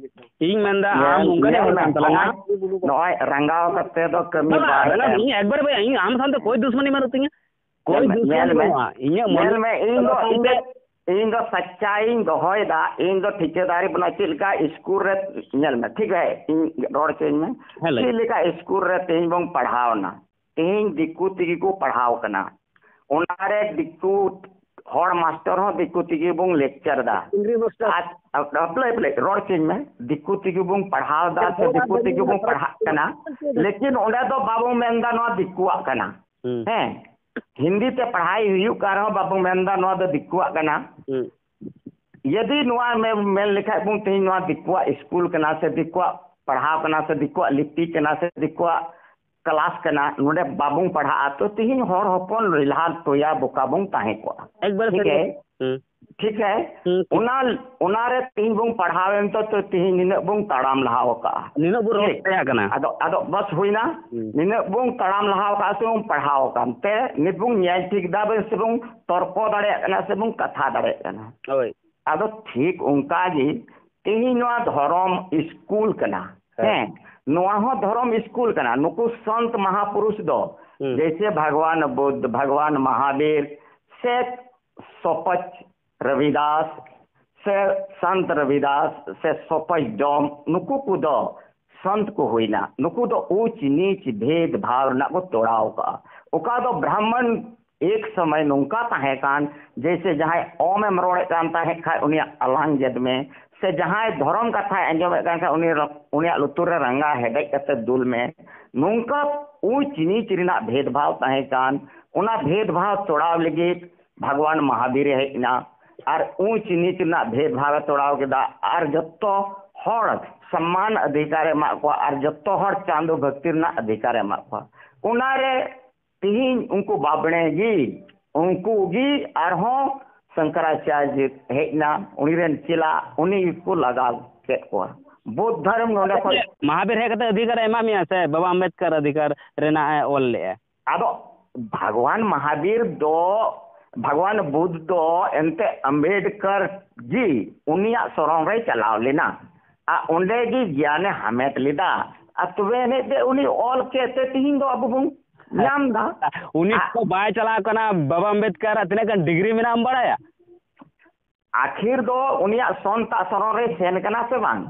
ᱤᱧ ᱢᱮᱱᱫᱟ, ᱟᱢ ᱧᱮᱞ, ᱚᱱᱠᱟᱱᱤᱡ ᱧᱮᱞ ᱦᱚᱲ ᱢᱮ, ᱠᱟᱱ ᱛᱟᱞᱟᱝᱟ᱾ ᱱᱚᱜᱼᱚᱭ, ᱱᱚᱜᱼᱚᱭ ᱨᱟᱸᱜᱟᱣ ᱠᱟᱛᱮ ᱫᱚ ᱠᱟᱹᱢᱤ ᱵᱟᱵᱟ, ᱵᱟᱭ ᱨᱟᱸᱜᱟᱣ ᱮᱢ᱾ ᱤᱧ ᱮᱠᱵᱟᱨᱮ ᱵᱟᱹᱧ, ᱤᱧ ᱟᱢ ᱥᱟᱶᱛᱮ ᱠᱳᱭ ᱫᱩᱥᱢᱟᱱᱤ ᱵᱟᱹᱱᱩᱜ ᱛᱤᱧᱟ᱾ ᱠᱳᱭ ᱧᱮᱞ ᱢᱮ, ᱫᱩᱥᱢᱟᱱᱤ ᱧᱮᱞ ᱢᱮ, ᱵᱟᱹᱱᱩᱜᱼᱟ᱾ ᱤᱧᱟᱹᱜ ᱢᱚᱱᱮ ᱧᱮᱞ ᱢᱮ, ᱤᱧ ᱫᱚ, ᱤᱧ ᱫᱚ, ᱤᱧ ᱫᱚ ᱥᱟᱪᱪᱟᱭᱤᱧ ᱫᱚᱦᱚᱭᱮᱫᱟ᱾ ᱤᱧ ᱫᱚ ᱴᱷᱤᱠᱟᱹᱫᱟᱨᱤ ᱵᱟᱹᱱᱩᱜᱼᱟ᱾ ᱪᱮᱫ ᱞᱮᱠᱟ ᱥᱠᱩᱞ ᱨᱮ, ᱧᱮᱞ ᱢᱮ, ᱴᱷᱤᱠ ᱜᱮ, ᱤᱧ ᱨᱚᱲ ᱦᱚᱪᱚᱧ ᱢᱮ᱾ ᱦᱮᱸ, ᱞᱟᱹᱭ ᱪᱮᱫ ᱢᱮ᱾ ᱞᱮᱠᱟ ᱥᱠᱩᱞ ᱨᱮ ᱛᱮᱦᱮᱧ ᱵᱚᱱ ᱯᱟᱲᱦᱟᱣ ᱮᱱᱟ? ᱛᱮᱦᱮᱧ ᱫᱤᱠᱩ ᱛᱮᱜᱮ ᱠᱚ ᱯᱟᱲᱦᱟᱣ ᱠᱟᱱᱟ᱾ ᱚᱱᱟᱨᱮ ᱫᱤᱠᱩ ᱦᱚᱲ ᱢᱟᱥᱴᱚᱨ ᱦᱚᱸ ᱫᱤᱠᱩ ᱛᱮᱜᱮ ᱵᱚᱱ ᱞᱮᱠᱪᱟᱨ ᱮᱫᱟ᱾ ᱤᱝᱨᱮᱡᱤ ᱢᱟᱥᱴᱚᱨ᱾ ᱟᱨ, ᱟᱨ, ᱦᱟᱯᱞᱟᱹᱭ, ᱦᱟᱯᱞᱟᱹᱭ, ᱨᱚᱲ ᱦᱚᱪᱚᱧ ᱢᱮ᱾ ᱫᱤᱠᱩ ᱛᱮᱜᱮ ᱵᱚᱱ ᱯᱟᱲᱦᱟᱣ ᱮᱫᱟ ᱥᱮ ᱫᱤᱠᱩ ᱛᱮᱜᱮ ᱵᱚᱱ ᱯᱟᱲᱦᱟᱜ ᱠᱟᱱᱟ, ᱞᱮᱠᱤᱱ ᱚᱸᱰᱮ ᱫᱚ ᱵᱟᱵᱚᱱ ᱢᱮᱱᱫᱟ ᱱᱚᱣᱟ ᱫᱤᱠᱩᱣᱟᱜ ᱠᱟᱱᱟ᱾ ᱦᱩᱸ᱾ ᱦᱮᱸ, ᱦᱤᱱᱫᱤ ᱛᱮ ᱯᱟᱲᱦᱟᱣ ᱦᱩᱭᱩᱜ ᱠᱟᱱ ᱨᱮᱦᱚᱸ ᱵᱟᱵᱚᱱ ᱢᱮᱱᱫᱟ ᱱᱚᱣᱟ ᱫᱚ ᱫᱤᱠᱩᱣᱟᱜ ᱠᱟᱱᱟ᱾ ᱦᱩᱸ᱾ ᱡᱩᱫᱤ ᱱᱚᱣᱟ ᱢᱮ-, ᱢᱮᱱ ᱞᱮᱠᱷᱟᱡ ᱵᱚᱱ ᱛᱮᱦᱮᱧ ᱱᱚᱣᱟ ᱫᱤᱠᱩᱣᱟᱜ ᱥᱠᱩᱞ ᱠᱟᱱᱟ ᱥᱮ ᱫᱤᱠᱩᱣᱟᱜ ᱯᱟᱲᱦᱟᱣ ᱠᱟᱱᱟ ᱥᱮ ᱫᱤᱠᱩᱣᱟᱜ ᱞᱤᱯᱤ ᱠᱟᱱᱟ ᱥᱮ ᱫᱤᱠᱩᱣᱟᱜ ᱠᱞᱟᱥ ᱠᱟᱱᱟ, ᱱᱚᱰᱮ ᱵᱟᱵᱚᱱ ᱯᱟᱲᱦᱟᱜᱼᱟ, ᱛᱚ ᱛᱤᱦᱤᱧ ᱦᱚᱲ ᱦᱚᱯᱚᱱ ᱨᱤᱞᱦᱟ ᱛᱚᱭᱟ ᱵᱚᱠᱟ ᱵᱚᱱ ᱛᱟᱦᱮᱸ ᱠᱚᱜᱼᱟ᱾ ᱮᱠᱵᱟᱨᱮ ᱴᱷᱤᱠ ᱥᱟᱹᱨᱤ ᱦᱮ? ᱠᱟᱛᱷᱟ᱾ ᱦᱩᱸ᱾ ᱴᱷᱤᱠ ᱦᱮ? ᱦᱩᱸ, ᱴᱷᱤᱠ᱾ ᱚᱱᱟ, ᱚᱱᱟᱨᱮ ᱛᱤᱦᱤᱧ ᱵᱚᱱ ᱯᱟᱲᱦᱟᱣ ᱮᱱ ᱛᱚ, ᱛᱚ ᱛᱤᱦᱤᱧ ᱱᱤᱱᱟᱹᱜ ᱵᱚᱱ ᱛᱟᱲᱟᱢ ᱞᱟᱦᱟ ᱟᱠᱟᱜᱼᱟ᱾ ᱱᱤᱱᱟᱹᱜ ᱵᱚᱱ ᱨᱚᱲ ᱴᱷᱤᱠ? ᱫᱟᱲᱮᱭᱟᱜ ᱠᱟᱱᱟ᱾ ᱟᱫᱚ, ᱟᱫᱚ ᱵᱟᱥ ᱦᱩᱭᱱᱟ, ᱦᱩᱸ᱾ ᱱᱤᱱᱟᱹᱜ ᱵᱚᱱ ᱛᱟᱲᱟᱢ ᱞᱟᱦᱟ ᱟᱠᱟᱫᱼᱟ ᱥᱮ ᱵᱚᱱ ᱯᱟᱲᱦᱟᱣ ᱟᱠᱟᱱ ᱛᱮ ᱱᱤᱛ ᱵᱚᱱ ᱧᱮᱞ ᱴᱷᱤᱠ ᱮᱫᱟ ᱵᱚᱱ ᱥᱮ ᱵᱚᱱ ᱛᱚᱨᱠᱚ ᱫᱟᱲᱮᱭᱟᱜ ᱠᱟᱱᱟ ᱥᱮ ᱵᱚᱱ ᱠᱟᱛᱷᱟ ᱫᱟᱲᱮᱭᱟᱜ ᱠᱟᱱᱟ᱾ ᱦᱳᱭ᱾ ᱟᱫᱚ ᱴᱷᱤᱠ ᱚᱱᱠᱟ ᱜᱮ ᱛᱮᱦᱮᱧ ᱱᱚᱣᱟ ᱫᱷᱚᱨᱚᱢ ᱥᱠᱩᱞ ᱠᱟᱱᱟ᱾ ᱦᱮᱸ᱾ ᱦᱮᱸ, ᱱᱚᱣᱟ ᱦᱚᱸ ᱫᱷᱚᱨᱚᱢ ᱥᱠᱩᱞ ᱠᱟᱱᱟ᱾ ᱱᱩᱠᱩ ᱥᱚᱱᱛ ᱢᱟᱦᱟᱯᱩᱨᱩᱥ ᱫᱚ ᱦᱩᱸ᱾ ᱡᱮᱭᱥᱮ ᱵᱷᱟᱜᱽᱣᱟᱱ ᱵᱩᱫᱷ, ᱵᱷᱟᱜᱽᱣᱟᱱ ᱢᱟᱦᱟᱵᱤᱨ ᱥᱮ ᱥᱚᱯᱚᱪ ᱨᱚᱵᱤᱫᱟᱥ ᱥᱮ ᱥᱟᱱᱛ ᱨᱚᱵᱤᱫᱟᱥ ᱥᱮ ᱥᱚᱯᱚᱪ ᱰᱚᱢ, ᱱᱩᱠᱩ ᱠᱚᱫᱚ ᱥᱟᱱᱛ ᱠᱚ ᱦᱩᱭᱱᱟ᱾ ᱱᱩᱠᱩ ᱫᱚ ᱩᱪ ᱱᱤᱪ ᱵᱷᱮᱫ ᱵᱷᱟᱣ ᱨᱮᱱᱟᱜ ᱠᱚ ᱛᱚᱲᱟᱣ ᱠᱟᱜᱼᱟ᱾ ᱚᱠᱟ ᱫᱚ ᱵᱨᱟᱦᱢᱚᱱ ᱮᱠ ᱥᱚᱢᱚᱭ ᱱᱚᱝᱠᱟ ᱛᱟᱦᱮᱸ ᱠᱟᱱ, ᱡᱮᱭᱥᱮ ᱡᱟᱦᱟᱸᱭ ᱚᱢ ᱮᱢ ᱨᱚᱲᱮᱫ ᱠᱟᱱ ᱛᱟᱦᱮᱸᱫ ᱠᱷᱟᱡ, ᱩᱱᱤᱭᱟᱜ ᱟᱞᱟᱝ ᱜᱮᱫ ᱢᱮ, ᱥᱮ ᱡᱟᱦᱟᱸᱭ ᱫᱷᱚᱨᱚᱢ ᱠᱟᱛᱷᱟᱭ ᱟᱸᱡᱚᱢᱮᱫ ᱠᱟᱱ ᱠᱷᱟᱡ, ᱩᱱᱤ ᱨᱚ-, ᱩᱱᱤᱭᱟᱜ ᱞᱩᱛᱩᱨ ᱨᱮ ᱨᱟᱸᱜᱟ ᱦᱮᱰᱮᱡ ᱠᱟᱛᱮ ᱫᱩᱞ ᱢᱮ᱾ ᱱᱚᱝᱠᱟ ᱩᱪ ᱱᱤᱪ ᱨᱮᱱᱟᱜ ᱵᱷᱮᱫᱽ ᱵᱷᱟᱣ ᱛᱟᱦᱮᱸ ᱠᱟᱱ᱾ ᱚᱱᱟ ᱵᱷᱮᱫᱽ ᱵᱷᱟᱣ ᱛᱚᱲᱟᱣ ᱞᱟᱹᱜᱤᱫ ᱵᱷᱟᱜᱽᱣᱟᱱ ᱢᱚᱦᱟᱵᱤᱨᱮ ᱦᱮᱡ ᱮᱱᱟ᱾ ᱟᱨ ᱩᱪ ᱱᱤᱪ ᱨᱮᱱᱟᱜ ᱵᱷᱮᱫᱽ ᱵᱷᱟᱣ ᱮ ᱛᱚᱲᱟᱣ ᱠᱮᱫᱟ᱾ ᱟᱨ ᱡᱚᱛᱚ ᱦᱚᱲ ᱥᱚᱢᱢᱟᱱ ᱚᱫᱷᱤᱠᱟᱨ ᱮ ᱮᱢᱟᱜ ᱠᱚᱣᱟ᱾ ᱟᱨ ᱡᱚᱛᱚ ᱦᱚᱲ ᱪᱟᱸᱫᱚ ᱵᱷᱚᱠᱛᱤ ᱨᱮᱱᱟᱜ ᱚᱫᱷᱤᱠᱟᱨ ᱮ ᱮᱢᱟᱜ ᱠᱚᱣᱟ᱾ ᱚᱱᱟᱨᱮ ᱛᱤᱦᱤᱧ ᱩᱱᱠᱩ ᱵᱟᱵᱽᱲᱮ ᱜᱮ, ᱩᱱᱠᱩ ᱜᱮ ᱟᱨᱦᱚᱸ ᱥᱚᱝᱠᱟᱨᱟᱪᱟᱨᱡᱚ ᱦᱮᱡ ᱮᱱᱟ, ᱩᱱᱤ ᱨᱮᱱ ᱪᱮᱞᱟ, ᱩᱱᱤ ᱜᱮᱠᱚ ᱞᱟᱜᱟᱣ ᱠᱮᱫ ᱠᱚᱣᱟ᱾ ᱵᱳᱫᱽ ᱫᱷᱚᱨᱚᱢ ᱱᱚᱰᱮ ᱠᱷᱚᱱ ᱢᱚᱦᱟᱵᱤᱨ ᱦᱮᱡ ᱠᱟᱛᱮ ᱚᱫᱷᱤᱠᱟᱨ ᱮ ᱮᱢᱟᱜ ᱢᱮᱭᱟ ᱥᱮ ᱵᱟᱵᱟ ᱟᱢᱵᱮᱫᱠᱟᱨ ᱚᱫᱷᱤᱠᱟᱨ ᱨᱮᱱᱟᱜ ᱮ ᱚᱞ ᱞᱮᱜᱼᱟ? ᱟᱫᱚ ᱵᱷᱟᱜᱽᱣᱟᱱ ᱢᱚᱦᱟᱵᱤᱨ ᱫᱚ, ᱵᱷᱟᱜᱽᱣᱟᱱ ᱵᱩᱫᱽ ᱫᱚ ᱮᱱᱛᱮ ᱟᱢᱵᱮᱫᱠᱟᱨ ᱜᱮ ᱩᱱᱤᱭᱟᱜ ᱥᱚᱨᱚᱱ ᱨᱮᱭ ᱪᱟᱞᱟᱣ ᱞᱮᱱᱟ᱾ ᱟᱨ ᱚᱸᱰᱮ ᱜᱮ ᱜᱮᱭᱟᱱᱮ ᱦᱟᱢᱮᱴ ᱞᱮᱫᱟ᱾ ᱟᱨ ᱛᱚᱵᱮ ᱮᱱᱮᱡ ᱛᱮ ᱩᱱᱤ ᱚᱞ ᱠᱮᱫ ᱛᱮ ᱛᱤᱦᱤᱧ ᱫᱚ ᱟᱵᱚ ᱵᱚᱱ ᱧᱟᱢ ᱮᱫᱟ᱾ ᱩᱱᱤ ᱟᱨ ᱫᱚ ᱵᱟᱭ ᱪᱟᱞᱟᱣ ᱠᱟᱱᱟ᱾ ᱵᱟᱵᱟ ᱟᱢᱵᱮᱫᱠᱟᱨᱟᱜ ᱛᱤᱱᱟᱹᱜ ᱜᱟᱱ ᱰᱤᱜᱽᱨᱤ ᱢᱮᱱᱟᱜᱼᱟ ᱮᱢ ᱵᱟᱲᱟᱭᱟ? ᱟᱹᱠᱷᱤᱨ ᱫᱚ ᱩᱱᱤᱭᱟᱜ ᱥᱚᱱᱛᱟᱜ ᱥᱚᱨᱚᱱ ᱨᱮ ᱥᱮᱱ ᱠᱟᱱᱟ ᱥᱮ ᱵᱟᱝ?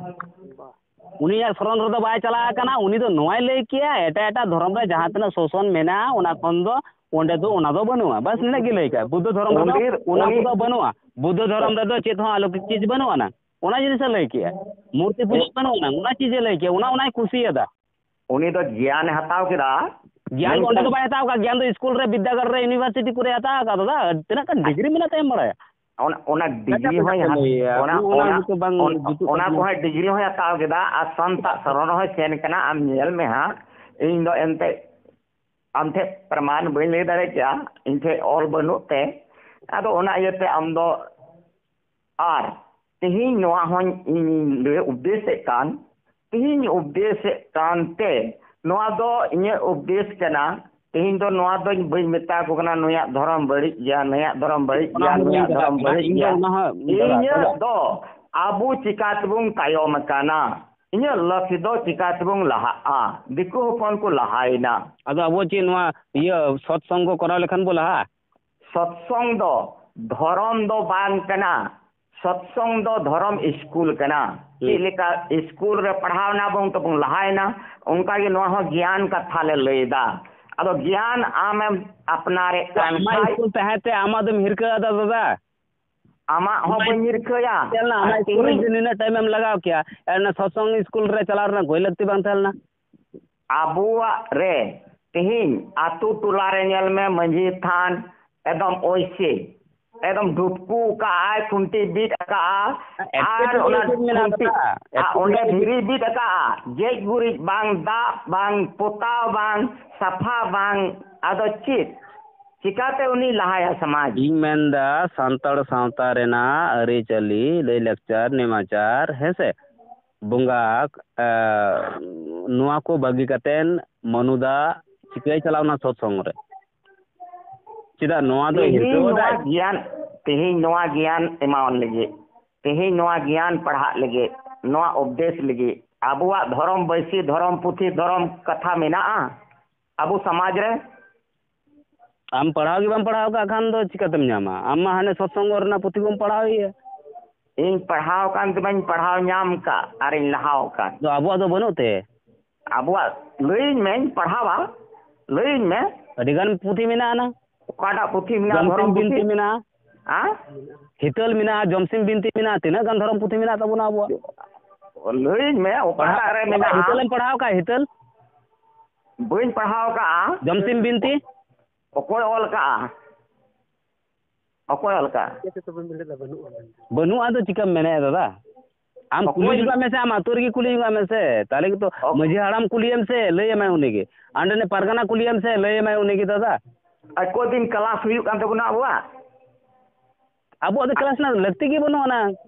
ᱩᱱᱤᱭᱟᱜ ᱥᱚᱨᱚᱱ ᱨᱮᱫᱚ ᱵᱟᱭ ᱪᱟᱞᱟᱣ ᱠᱟᱱᱟ᱾ ᱩᱱᱤ ᱫᱚ ᱱᱚᱣᱟᱭ ᱞᱟᱹᱭ ᱠᱮᱜᱼᱟ, ᱮᱴᱟᱜ ᱮᱴᱟᱜ ᱫᱷᱚᱨᱚᱢ ᱨᱮ ᱡᱟᱦᱟᱸ ᱛᱤᱱᱟᱹᱜ ᱥᱳᱥᱚᱱ ᱢᱮᱱᱟᱜᱼᱟ, ᱚᱱᱟ ᱠᱷᱚᱱ ᱫᱚ ᱚᱸᱰᱮ ᱫᱚ ᱚᱱᱟ ᱫᱚ ᱵᱟᱹᱱᱩᱜᱼᱟ᱾ ᱵᱟᱥ ᱱᱤᱱᱟᱹᱜ ᱜᱮ ᱞᱟᱹᱭ ᱠᱟᱜᱼᱟ᱾ ᱵᱩᱫᱽᱫᱷᱚ ᱫᱷᱚᱨᱚᱢ ᱨᱮᱫᱚ ᱩᱱᱤ, ᱚᱱᱟ ᱩᱱᱤ ᱠᱚᱫᱚ ᱵᱟᱹᱱᱩᱜᱼᱟ᱾ ᱵᱩᱫᱽᱫᱷᱚ ᱫᱷᱚᱨᱚᱢ ᱨᱮᱫᱚ ᱪᱮᱫ ᱦᱚᱸ ᱟᱞᱚᱠᱤᱠ ᱪᱤᱡᱽ ᱵᱟᱹᱱᱩᱜ ᱟᱱᱟ᱾ ᱚᱱᱟ ᱡᱤᱱᱤᱥ ᱮ ᱞᱟᱹᱭ ᱠᱮᱜᱼᱟ᱾ ᱢᱩᱨᱛᱤ ᱯᱩᱡᱟᱹ ᱵᱟᱹᱱᱩᱜ ᱟᱱᱟ, ᱚᱱᱟ ᱪᱤᱡᱽ ᱮ ᱞᱟᱹᱭ ᱠᱮᱜᱼᱟ᱾ ᱚᱱᱟ, ᱚᱱᱟᱭ ᱠᱩᱥᱤᱭᱟᱫᱟ᱾ ᱩᱱᱤ ᱫᱚ ᱜᱮᱭᱟᱱ ᱮ ᱦᱟᱛᱟᱣ ᱠᱮᱫᱟ᱾ ᱜᱮᱭᱟᱱ ᱫᱚ ᱚᱸᱰᱮ ᱫᱚ ᱢᱮᱱᱠᱷᱟᱱ ᱵᱟᱭ ᱦᱟᱛᱟᱣ ᱠᱟᱜ᱾ ᱜᱮᱭᱟᱱ ᱫᱚ ᱥᱠᱩᱞ ᱨᱮ, ᱵᱤᱫᱽᱫᱟᱹᱜᱟᱲ ᱨᱮ, ᱤᱭᱩᱱᱤᱵᱷᱟᱨᱥᱤᱴᱤ ᱠᱚᱨᱮ ᱦᱟᱛᱟᱣ ᱠᱟᱫᱟ᱾ ᱫᱟᱫᱟ, ᱛᱤᱱᱟᱹᱜ ᱜᱟᱱ ᱰᱤᱜᱽᱨᱤ ᱢᱮᱱᱟᱜ ᱛᱟᱭᱟ ᱮᱢ ᱵᱟᱲᱟᱭᱟ? ᱚᱱᱟ, ᱚᱱᱟ ᱰᱤᱜᱽᱨᱤ ᱦᱚᱸᱭ ᱦᱟᱛ-, ᱞᱟᱹᱭᱟ, ᱚᱱᱟ, ᱚᱱᱟ ᱚᱱᱟ, ᱜᱮᱛᱚ ᱵᱟᱝ ᱚᱱ-, ᱡᱩᱛᱩᱜ ᱚᱱᱟ ᱠᱟᱱᱟ᱾ ᱠᱚᱦᱚᱸ ᱰᱤᱜᱽᱨᱤ ᱦᱚᱸᱭ ᱦᱟᱛᱟᱣ ᱠᱮᱫᱟ᱾ ᱟᱨ ᱥᱟᱱᱛᱟᱲ ᱥᱚᱨᱚᱱ ᱨᱮᱦᱚᱸᱭ ᱥᱮᱱ ᱠᱟᱱᱟ᱾ ᱟᱢ ᱧᱮᱞ ᱢᱮ ᱦᱟᱸᱜ, ᱤᱧ ᱫᱚ ᱮᱱᱛᱮ ᱟᱢ ᱴᱷᱮᱱ ᱯᱨᱚᱢᱟᱱ ᱵᱟᱹᱧ ᱞᱟᱹᱭ ᱫᱟᱲᱮ ᱠᱮᱭᱟ, ᱤᱧ ᱴᱷᱮᱱ ᱚᱞ ᱵᱟᱹᱱᱩᱜ ᱛᱮ᱾ ᱟᱫᱚ ᱚᱱᱟ ᱤᱭᱟᱹᱛᱮ ᱟᱢ ᱫᱚ ᱟᱨ ᱛᱮᱦᱮᱧ ᱱᱚᱣᱟ ᱦᱚᱸᱧ ᱤᱧᱤᱧ ᱞᱟᱹᱭ ᱩᱯᱫᱮᱥᱮᱫ ᱠᱟᱱ, ᱛᱮᱦᱮᱧ ᱩᱯᱫᱮᱥᱮᱫ ᱠᱟᱱ ᱛᱮ ᱱᱚᱣᱟ ᱫᱚ ᱤᱧᱟᱹᱜ ᱩᱯᱫᱮᱥ ᱠᱟᱱᱟ᱾ ᱛᱮᱦᱮᱧ ᱫᱚ ᱱᱚᱣᱟ ᱫᱚᱧ ᱵᱟᱹᱧ ᱢᱮᱛᱟ ᱠᱚ ᱠᱟᱱᱟ, ᱱᱩᱭᱟᱜ ᱫᱷᱚᱨᱚᱢ ᱵᱟᱹᱲᱤᱡ ᱜᱮᱭᱟ, ᱱᱩᱭᱟᱜ ᱫᱷᱚᱨᱚᱢ ᱵᱟᱹᱲᱤᱡ ᱚᱱᱟ ᱜᱮᱭᱟ, ᱦᱚᱸ ᱵᱟᱹᱧ ᱱᱩᱭᱟᱜ ᱢᱮᱛᱟ ᱫᱷᱚᱨᱚᱢ ᱠᱚ ᱠᱟᱱᱟ, ᱵᱟᱹᱲᱤᱡ ᱤᱧ ᱫᱚ ᱜᱮᱭᱟ᱾ ᱚᱱᱟ ᱦᱚᱸ ᱫᱟᱫᱟ, ᱤᱧᱟᱹᱜ ᱫᱟᱫᱟ᱾ ᱫᱚ ᱟᱵᱚ ᱪᱤᱠᱟ ᱛᱮᱵᱚᱱ ᱛᱟᱭᱚᱢ ᱟᱠᱟᱱᱟ, ᱤᱧᱟᱹᱜ ᱞᱟᱹᱠᱛᱤ ᱫᱚ ᱪᱤᱠᱟ ᱛᱮᱵᱚᱱ ᱞᱟᱦᱟᱜᱼᱟ? ᱫᱤᱠᱩ ᱦᱚᱯᱚᱱ ᱠᱚ ᱞᱟᱦᱟᱭᱮᱱᱟ᱾ ᱟᱫᱚ ᱟᱵᱚ ᱪᱮᱫ ᱱᱚᱣᱟ ᱤᱭᱟᱹ ᱥᱚᱛᱥᱚᱝᱜᱚ ᱠᱚᱨᱟᱣ ᱞᱮᱠᱷᱟᱱ ᱵᱚ ᱞᱟᱦᱟᱜᱼᱟ? ᱥᱚᱛᱥᱚᱝ ᱫᱚ ᱫᱷᱚᱨᱚᱢ ᱫᱚ ᱵᱟᱝ ᱠᱟᱱᱟ᱾ ᱥᱚᱛᱥᱚᱝ ᱫᱚ ᱫᱷᱚᱨᱚᱢ ᱥᱠᱩᱞ ᱠᱟᱱᱟ᱾ ᱦᱩᱸ᱾ ᱪᱮᱫ ᱞᱮᱠᱟ ᱥᱠᱩᱞ ᱨᱮ ᱯᱟᱲᱦᱟᱣ ᱮᱱᱟ ᱵᱚᱱ ᱛᱚᱵᱚᱱ ᱞᱟᱦᱟᱭᱮᱱᱟ, ᱚᱱᱠᱟ ᱜᱮ ᱱᱚᱣᱟ ᱦᱚᱸ ᱜᱮᱭᱟᱱ ᱠᱟᱛᱷᱟ ᱞᱮ ᱞᱟᱹᱭ ᱮᱫᱟ᱾ ᱟᱫᱚ ᱜᱮᱭᱟᱱ ᱟᱢᱮᱢ ᱟᱯᱱᱟᱨᱮᱫ ᱠᱟᱱ ᱟᱢᱟᱜ ᱠᱷᱟᱡ ᱥᱠᱩᱞ ᱛᱟᱦᱮᱸ ᱛᱮ ᱟᱢᱟᱜ ᱫᱚᱢ ᱦᱤᱨᱠᱟᱹ ᱟᱫᱟ ᱫᱟᱫᱟ᱾ ᱟᱢᱟᱜ ᱦᱚᱸ ᱟᱢᱟᱜ ᱵᱟᱹᱧ ᱦᱤᱨᱠᱟᱹᱭᱟ᱾ ᱧᱮᱞ ᱢᱮ, ᱟᱨ ᱟᱢᱟᱜ ᱥᱠᱩᱞ ᱨᱮ ᱛᱮᱦᱮᱧ ᱡᱩᱫᱤ ᱱᱤᱱᱟᱹᱜ ᱴᱟᱭᱤᱢ ᱮᱢ ᱞᱟᱜᱟᱣ ᱠᱮᱭᱟ, ᱮᱱ ᱥᱚᱛᱥᱚᱝ ᱥᱠᱩᱞ ᱨᱮ ᱪᱟᱞᱟᱣ ᱨᱮᱱᱟᱜ ᱠᱳᱭ ᱞᱟᱹᱠᱛᱤ ᱵᱟᱝ ᱛᱟᱦᱮᱸ ᱞᱮᱱᱟ᱾ ᱟᱵᱚᱣᱟᱜ ᱨᱮ ᱛᱮᱦᱮᱧ ᱟᱛᱳ ᱴᱚᱞᱟ ᱨᱮ ᱧᱮᱞ ᱢᱮ, ᱢᱟᱹᱡᱷᱤ ᱛᱷᱟᱱ ᱮᱠᱫᱚᱢ ᱳᱭᱥᱮ, ᱮᱠᱫᱚᱢ ᱰᱩᱵᱠᱩ ᱠᱟᱜᱼᱟᱭ, ᱠᱷᱩᱱᱴᱤ ᱵᱤᱫ ᱟᱠᱟᱜᱼᱟ, ᱟᱨ ᱮᱴᱠᱮᱴᱚᱬᱮ ᱚᱱᱟ ᱪᱮᱫ ᱢᱮᱱᱟᱜ ᱠᱷᱩᱱᱴᱤ, ᱟᱠᱟᱫᱟ? ᱟᱨ ᱚᱸᱰᱮ ᱮᱴᱠᱮᱴᱚᱬᱮ ᱫᱷᱤᱨᱤ ᱵᱤᱫ ᱟᱠᱟᱜᱼᱟ, ᱜᱮᱡ ᱜᱩᱨᱤᱡ ᱵᱟᱝ, ᱫᱟᱜ ᱵᱟᱝ, ᱯᱚᱛᱟᱣ ᱵᱟᱝ, ᱥᱟᱯᱷᱟ ᱵᱟᱝ, ᱟᱫᱚ ᱪᱮᱫ? ᱪᱤᱠᱟᱛᱮ ᱩᱱᱤ ᱞᱟᱦᱟᱭᱟ ᱥᱚᱢᱟᱡᱽ? ᱤᱧ ᱢᱮᱱᱫᱟ, ᱥᱟᱱᱛᱟᱲ ᱥᱟᱶᱛᱟ ᱨᱮᱱᱟᱜ ᱟᱹᱨᱤᱪᱟᱹᱞᱤ, ᱞᱟᱹᱭᱼᱞᱟᱠᱪᱟᱨ, ᱱᱮᱢᱟᱪᱟᱨ, ᱦᱮᱸᱥᱮ, ᱵᱚᱸᱜᱟ, ᱮ, ᱱᱚᱣᱟ ᱠᱚ ᱵᱟᱹᱜᱤ ᱠᱟᱛᱮᱱ ᱢᱟᱹᱱᱩ ᱫᱟ ᱪᱤᱠᱟᱹᱭ ᱪᱟᱞᱟᱣᱱᱟ ᱥᱚᱛᱥᱚᱝᱜ ᱨᱮ? ᱪᱮᱫᱟᱜ ᱱᱚᱣᱟ ᱫᱚ ᱛᱮᱦᱮᱧ ᱦᱤᱨᱠᱟᱹᱣ ᱱᱚᱣᱟ ᱟᱫᱟᱭ? ᱜᱮᱭᱟᱱ, ᱛᱮᱦᱮᱧ ᱱᱚᱣᱟ ᱜᱮᱭᱟᱱ ᱮᱢᱟᱣᱟᱱ ᱞᱟᱹᱜᱤᱫ, ᱛᱮᱦᱮᱧ ᱱᱚᱣᱟ ᱜᱮᱭᱟᱱ ᱯᱟᱲᱦᱟᱜ ᱞᱟᱹᱜᱤᱫ, ᱱᱚᱣᱟ ᱩᱯᱫᱮᱥ ᱞᱟᱹᱜᱤᱫ, ᱟᱵᱚᱣᱟᱜ ᱫᱷᱚᱨᱚᱢ ᱵᱟᱹᱭᱥᱤ, ᱫᱷᱚᱨᱚᱢ ᱯᱩᱛᱷᱤ, ᱫᱷᱚᱨᱚᱢ ᱠᱟᱛᱷᱟ ᱢᱮᱱᱟᱜᱼᱟ ᱟᱵᱚ ᱥᱚᱢᱟᱡᱽ ᱨᱮ? ᱟᱢ ᱯᱟᱲᱦᱟᱣ ᱜᱮ ᱵᱟᱢ ᱯᱟᱲᱦᱟᱣ ᱠᱟᱜ ᱠᱷᱟᱱ ᱫᱚ ᱪᱤᱠᱟᱹᱛᱮᱢ ᱧᱟᱢᱟ? ᱟᱢ ᱢᱟ ᱦᱟᱱᱮ ᱥᱚᱛᱥᱚᱝᱜᱚ ᱨᱮᱱᱟᱜ ᱯᱩᱛᱷᱤ ᱠᱚᱢ ᱯᱟᱲᱦᱟᱣ ᱮᱭᱟ᱾ ᱤᱧ ᱯᱟᱲᱦᱟᱣ ᱠᱟᱱ ᱛᱮᱢᱟᱧ ᱯᱟᱲᱦᱟᱣ ᱧᱟᱢ ᱠᱟᱜ ᱟᱨᱤᱧ ᱞᱟᱦᱟᱣ ᱠᱟᱱ᱾ ᱟᱫᱚ ᱟᱵᱚᱣᱟᱜ ᱫᱚ ᱵᱟᱹᱱᱩᱜ ᱛᱮ? ᱟᱵᱚᱣᱟᱜ ᱞᱟᱹᱭᱟᱹᱧ ᱢᱮᱧ ᱯᱟᱲᱦᱟᱣᱟ, ᱞᱟᱹᱭᱟᱹᱧ ᱢᱮ᱾ ᱟᱹᱰᱤ ᱜᱟᱱ ᱯᱩᱛᱷᱤ ᱢᱮᱱᱟᱜᱼᱟ ᱱᱟ᱾ ᱚᱠᱟᱴᱟᱜ ᱯᱩᱛᱷᱤ ᱢᱮᱱᱟᱜᱼᱟ? ᱡᱚᱢᱥᱤᱢ ᱫᱷᱚᱨᱚᱢ ᱵᱤᱱᱛᱤ ᱯᱩᱛᱷᱤ ᱢᱮᱱᱟᱜᱼᱟ᱾ ᱦᱮᱸ? ᱦᱤᱛᱟᱹᱞ ᱢᱮᱱᱟᱜᱼᱟ, ᱡᱚᱢᱥᱤᱢ ᱵᱤᱱᱛᱤ ᱢᱮᱱᱟᱜᱼᱟ, ᱛᱤᱱᱟᱹᱜ ᱜᱟᱱ ᱫᱷᱚᱨᱚᱢ ᱯᱩᱛᱷᱤ ᱢᱮᱱᱟᱜ ᱛᱟᱵᱚᱱᱟ ᱟᱵᱚᱣᱟᱜ? ᱞᱟᱹᱭᱟᱹᱧ ᱢᱮ ᱚᱠᱟᱴᱟᱜ ᱨᱮ ᱢᱮᱱᱟᱜᱼᱟ? ᱦᱤᱛᱟᱹᱞ ᱮᱢ ᱯᱟᱲᱦᱟᱣ ᱠᱟᱜᱼᱟ? ᱦᱤᱛᱟᱹᱞ? ᱵᱟᱹᱧ ᱯᱟᱲᱦᱟᱣ ᱠᱟᱜᱼᱟ᱾ ᱡᱚᱢᱥᱤᱢ ᱵᱤᱱᱛᱤ? ᱚᱠᱚᱭ ᱚᱞ ᱠᱟᱜᱼᱟ? ᱚᱠᱚᱭ ᱚᱞ ᱠᱟᱜᱼᱟ? ᱵᱟᱹᱱᱩᱜᱼᱟ ᱫᱚ ᱪᱤᱠᱟᱹᱢ ᱢᱮᱱᱮᱫᱼᱟ ᱫᱟᱫᱟ? ᱟᱢ ᱠᱩᱞᱤ ᱚᱠᱚᱭ? ᱡᱚᱝᱟᱜ ᱢᱮᱥᱮ, ᱟᱢ ᱟᱹᱛᱩ ᱨᱮᱜᱮ ᱠᱩᱞᱤ ᱡᱚᱝᱟᱜ ᱢᱮᱥᱮ᱾ ᱛᱟᱦᱚᱞᱮ ᱜᱮᱛᱚ ᱚᱠ- ᱢᱟᱹᱡᱷᱤ ᱦᱟᱲᱟᱢ ᱠᱩᱞᱤᱭᱮᱢ ᱥᱮ, ᱞᱟᱹᱭ ᱟᱢᱟᱭ ᱩᱱᱤᱜᱮ᱾ ᱟᱨ ᱱᱚᱰᱮ ᱯᱟᱨᱜᱟᱱᱟ ᱠᱩᱞᱤᱭᱮᱢ ᱥᱮ, ᱞᱟᱹᱭ ᱟᱢᱟᱭ ᱩᱱᱤᱜᱮ ᱫᱟᱫᱟ᱾ ᱟᱨ ᱠᱚᱫᱤᱱ ᱠᱞᱟᱥ ᱦᱩᱭᱩᱜ ᱠᱟᱱ ᱛᱟᱵᱚᱱᱟ ᱟᱵᱚᱣᱟᱜ? ᱟᱵᱚᱣᱟᱜ ᱫᱚ ᱠᱞᱟᱥ ᱨᱮᱱᱟᱜ ᱞᱟᱹᱠᱛᱤ ᱜᱮ ᱵᱟᱹᱱᱩᱜ ᱟᱱᱟ᱾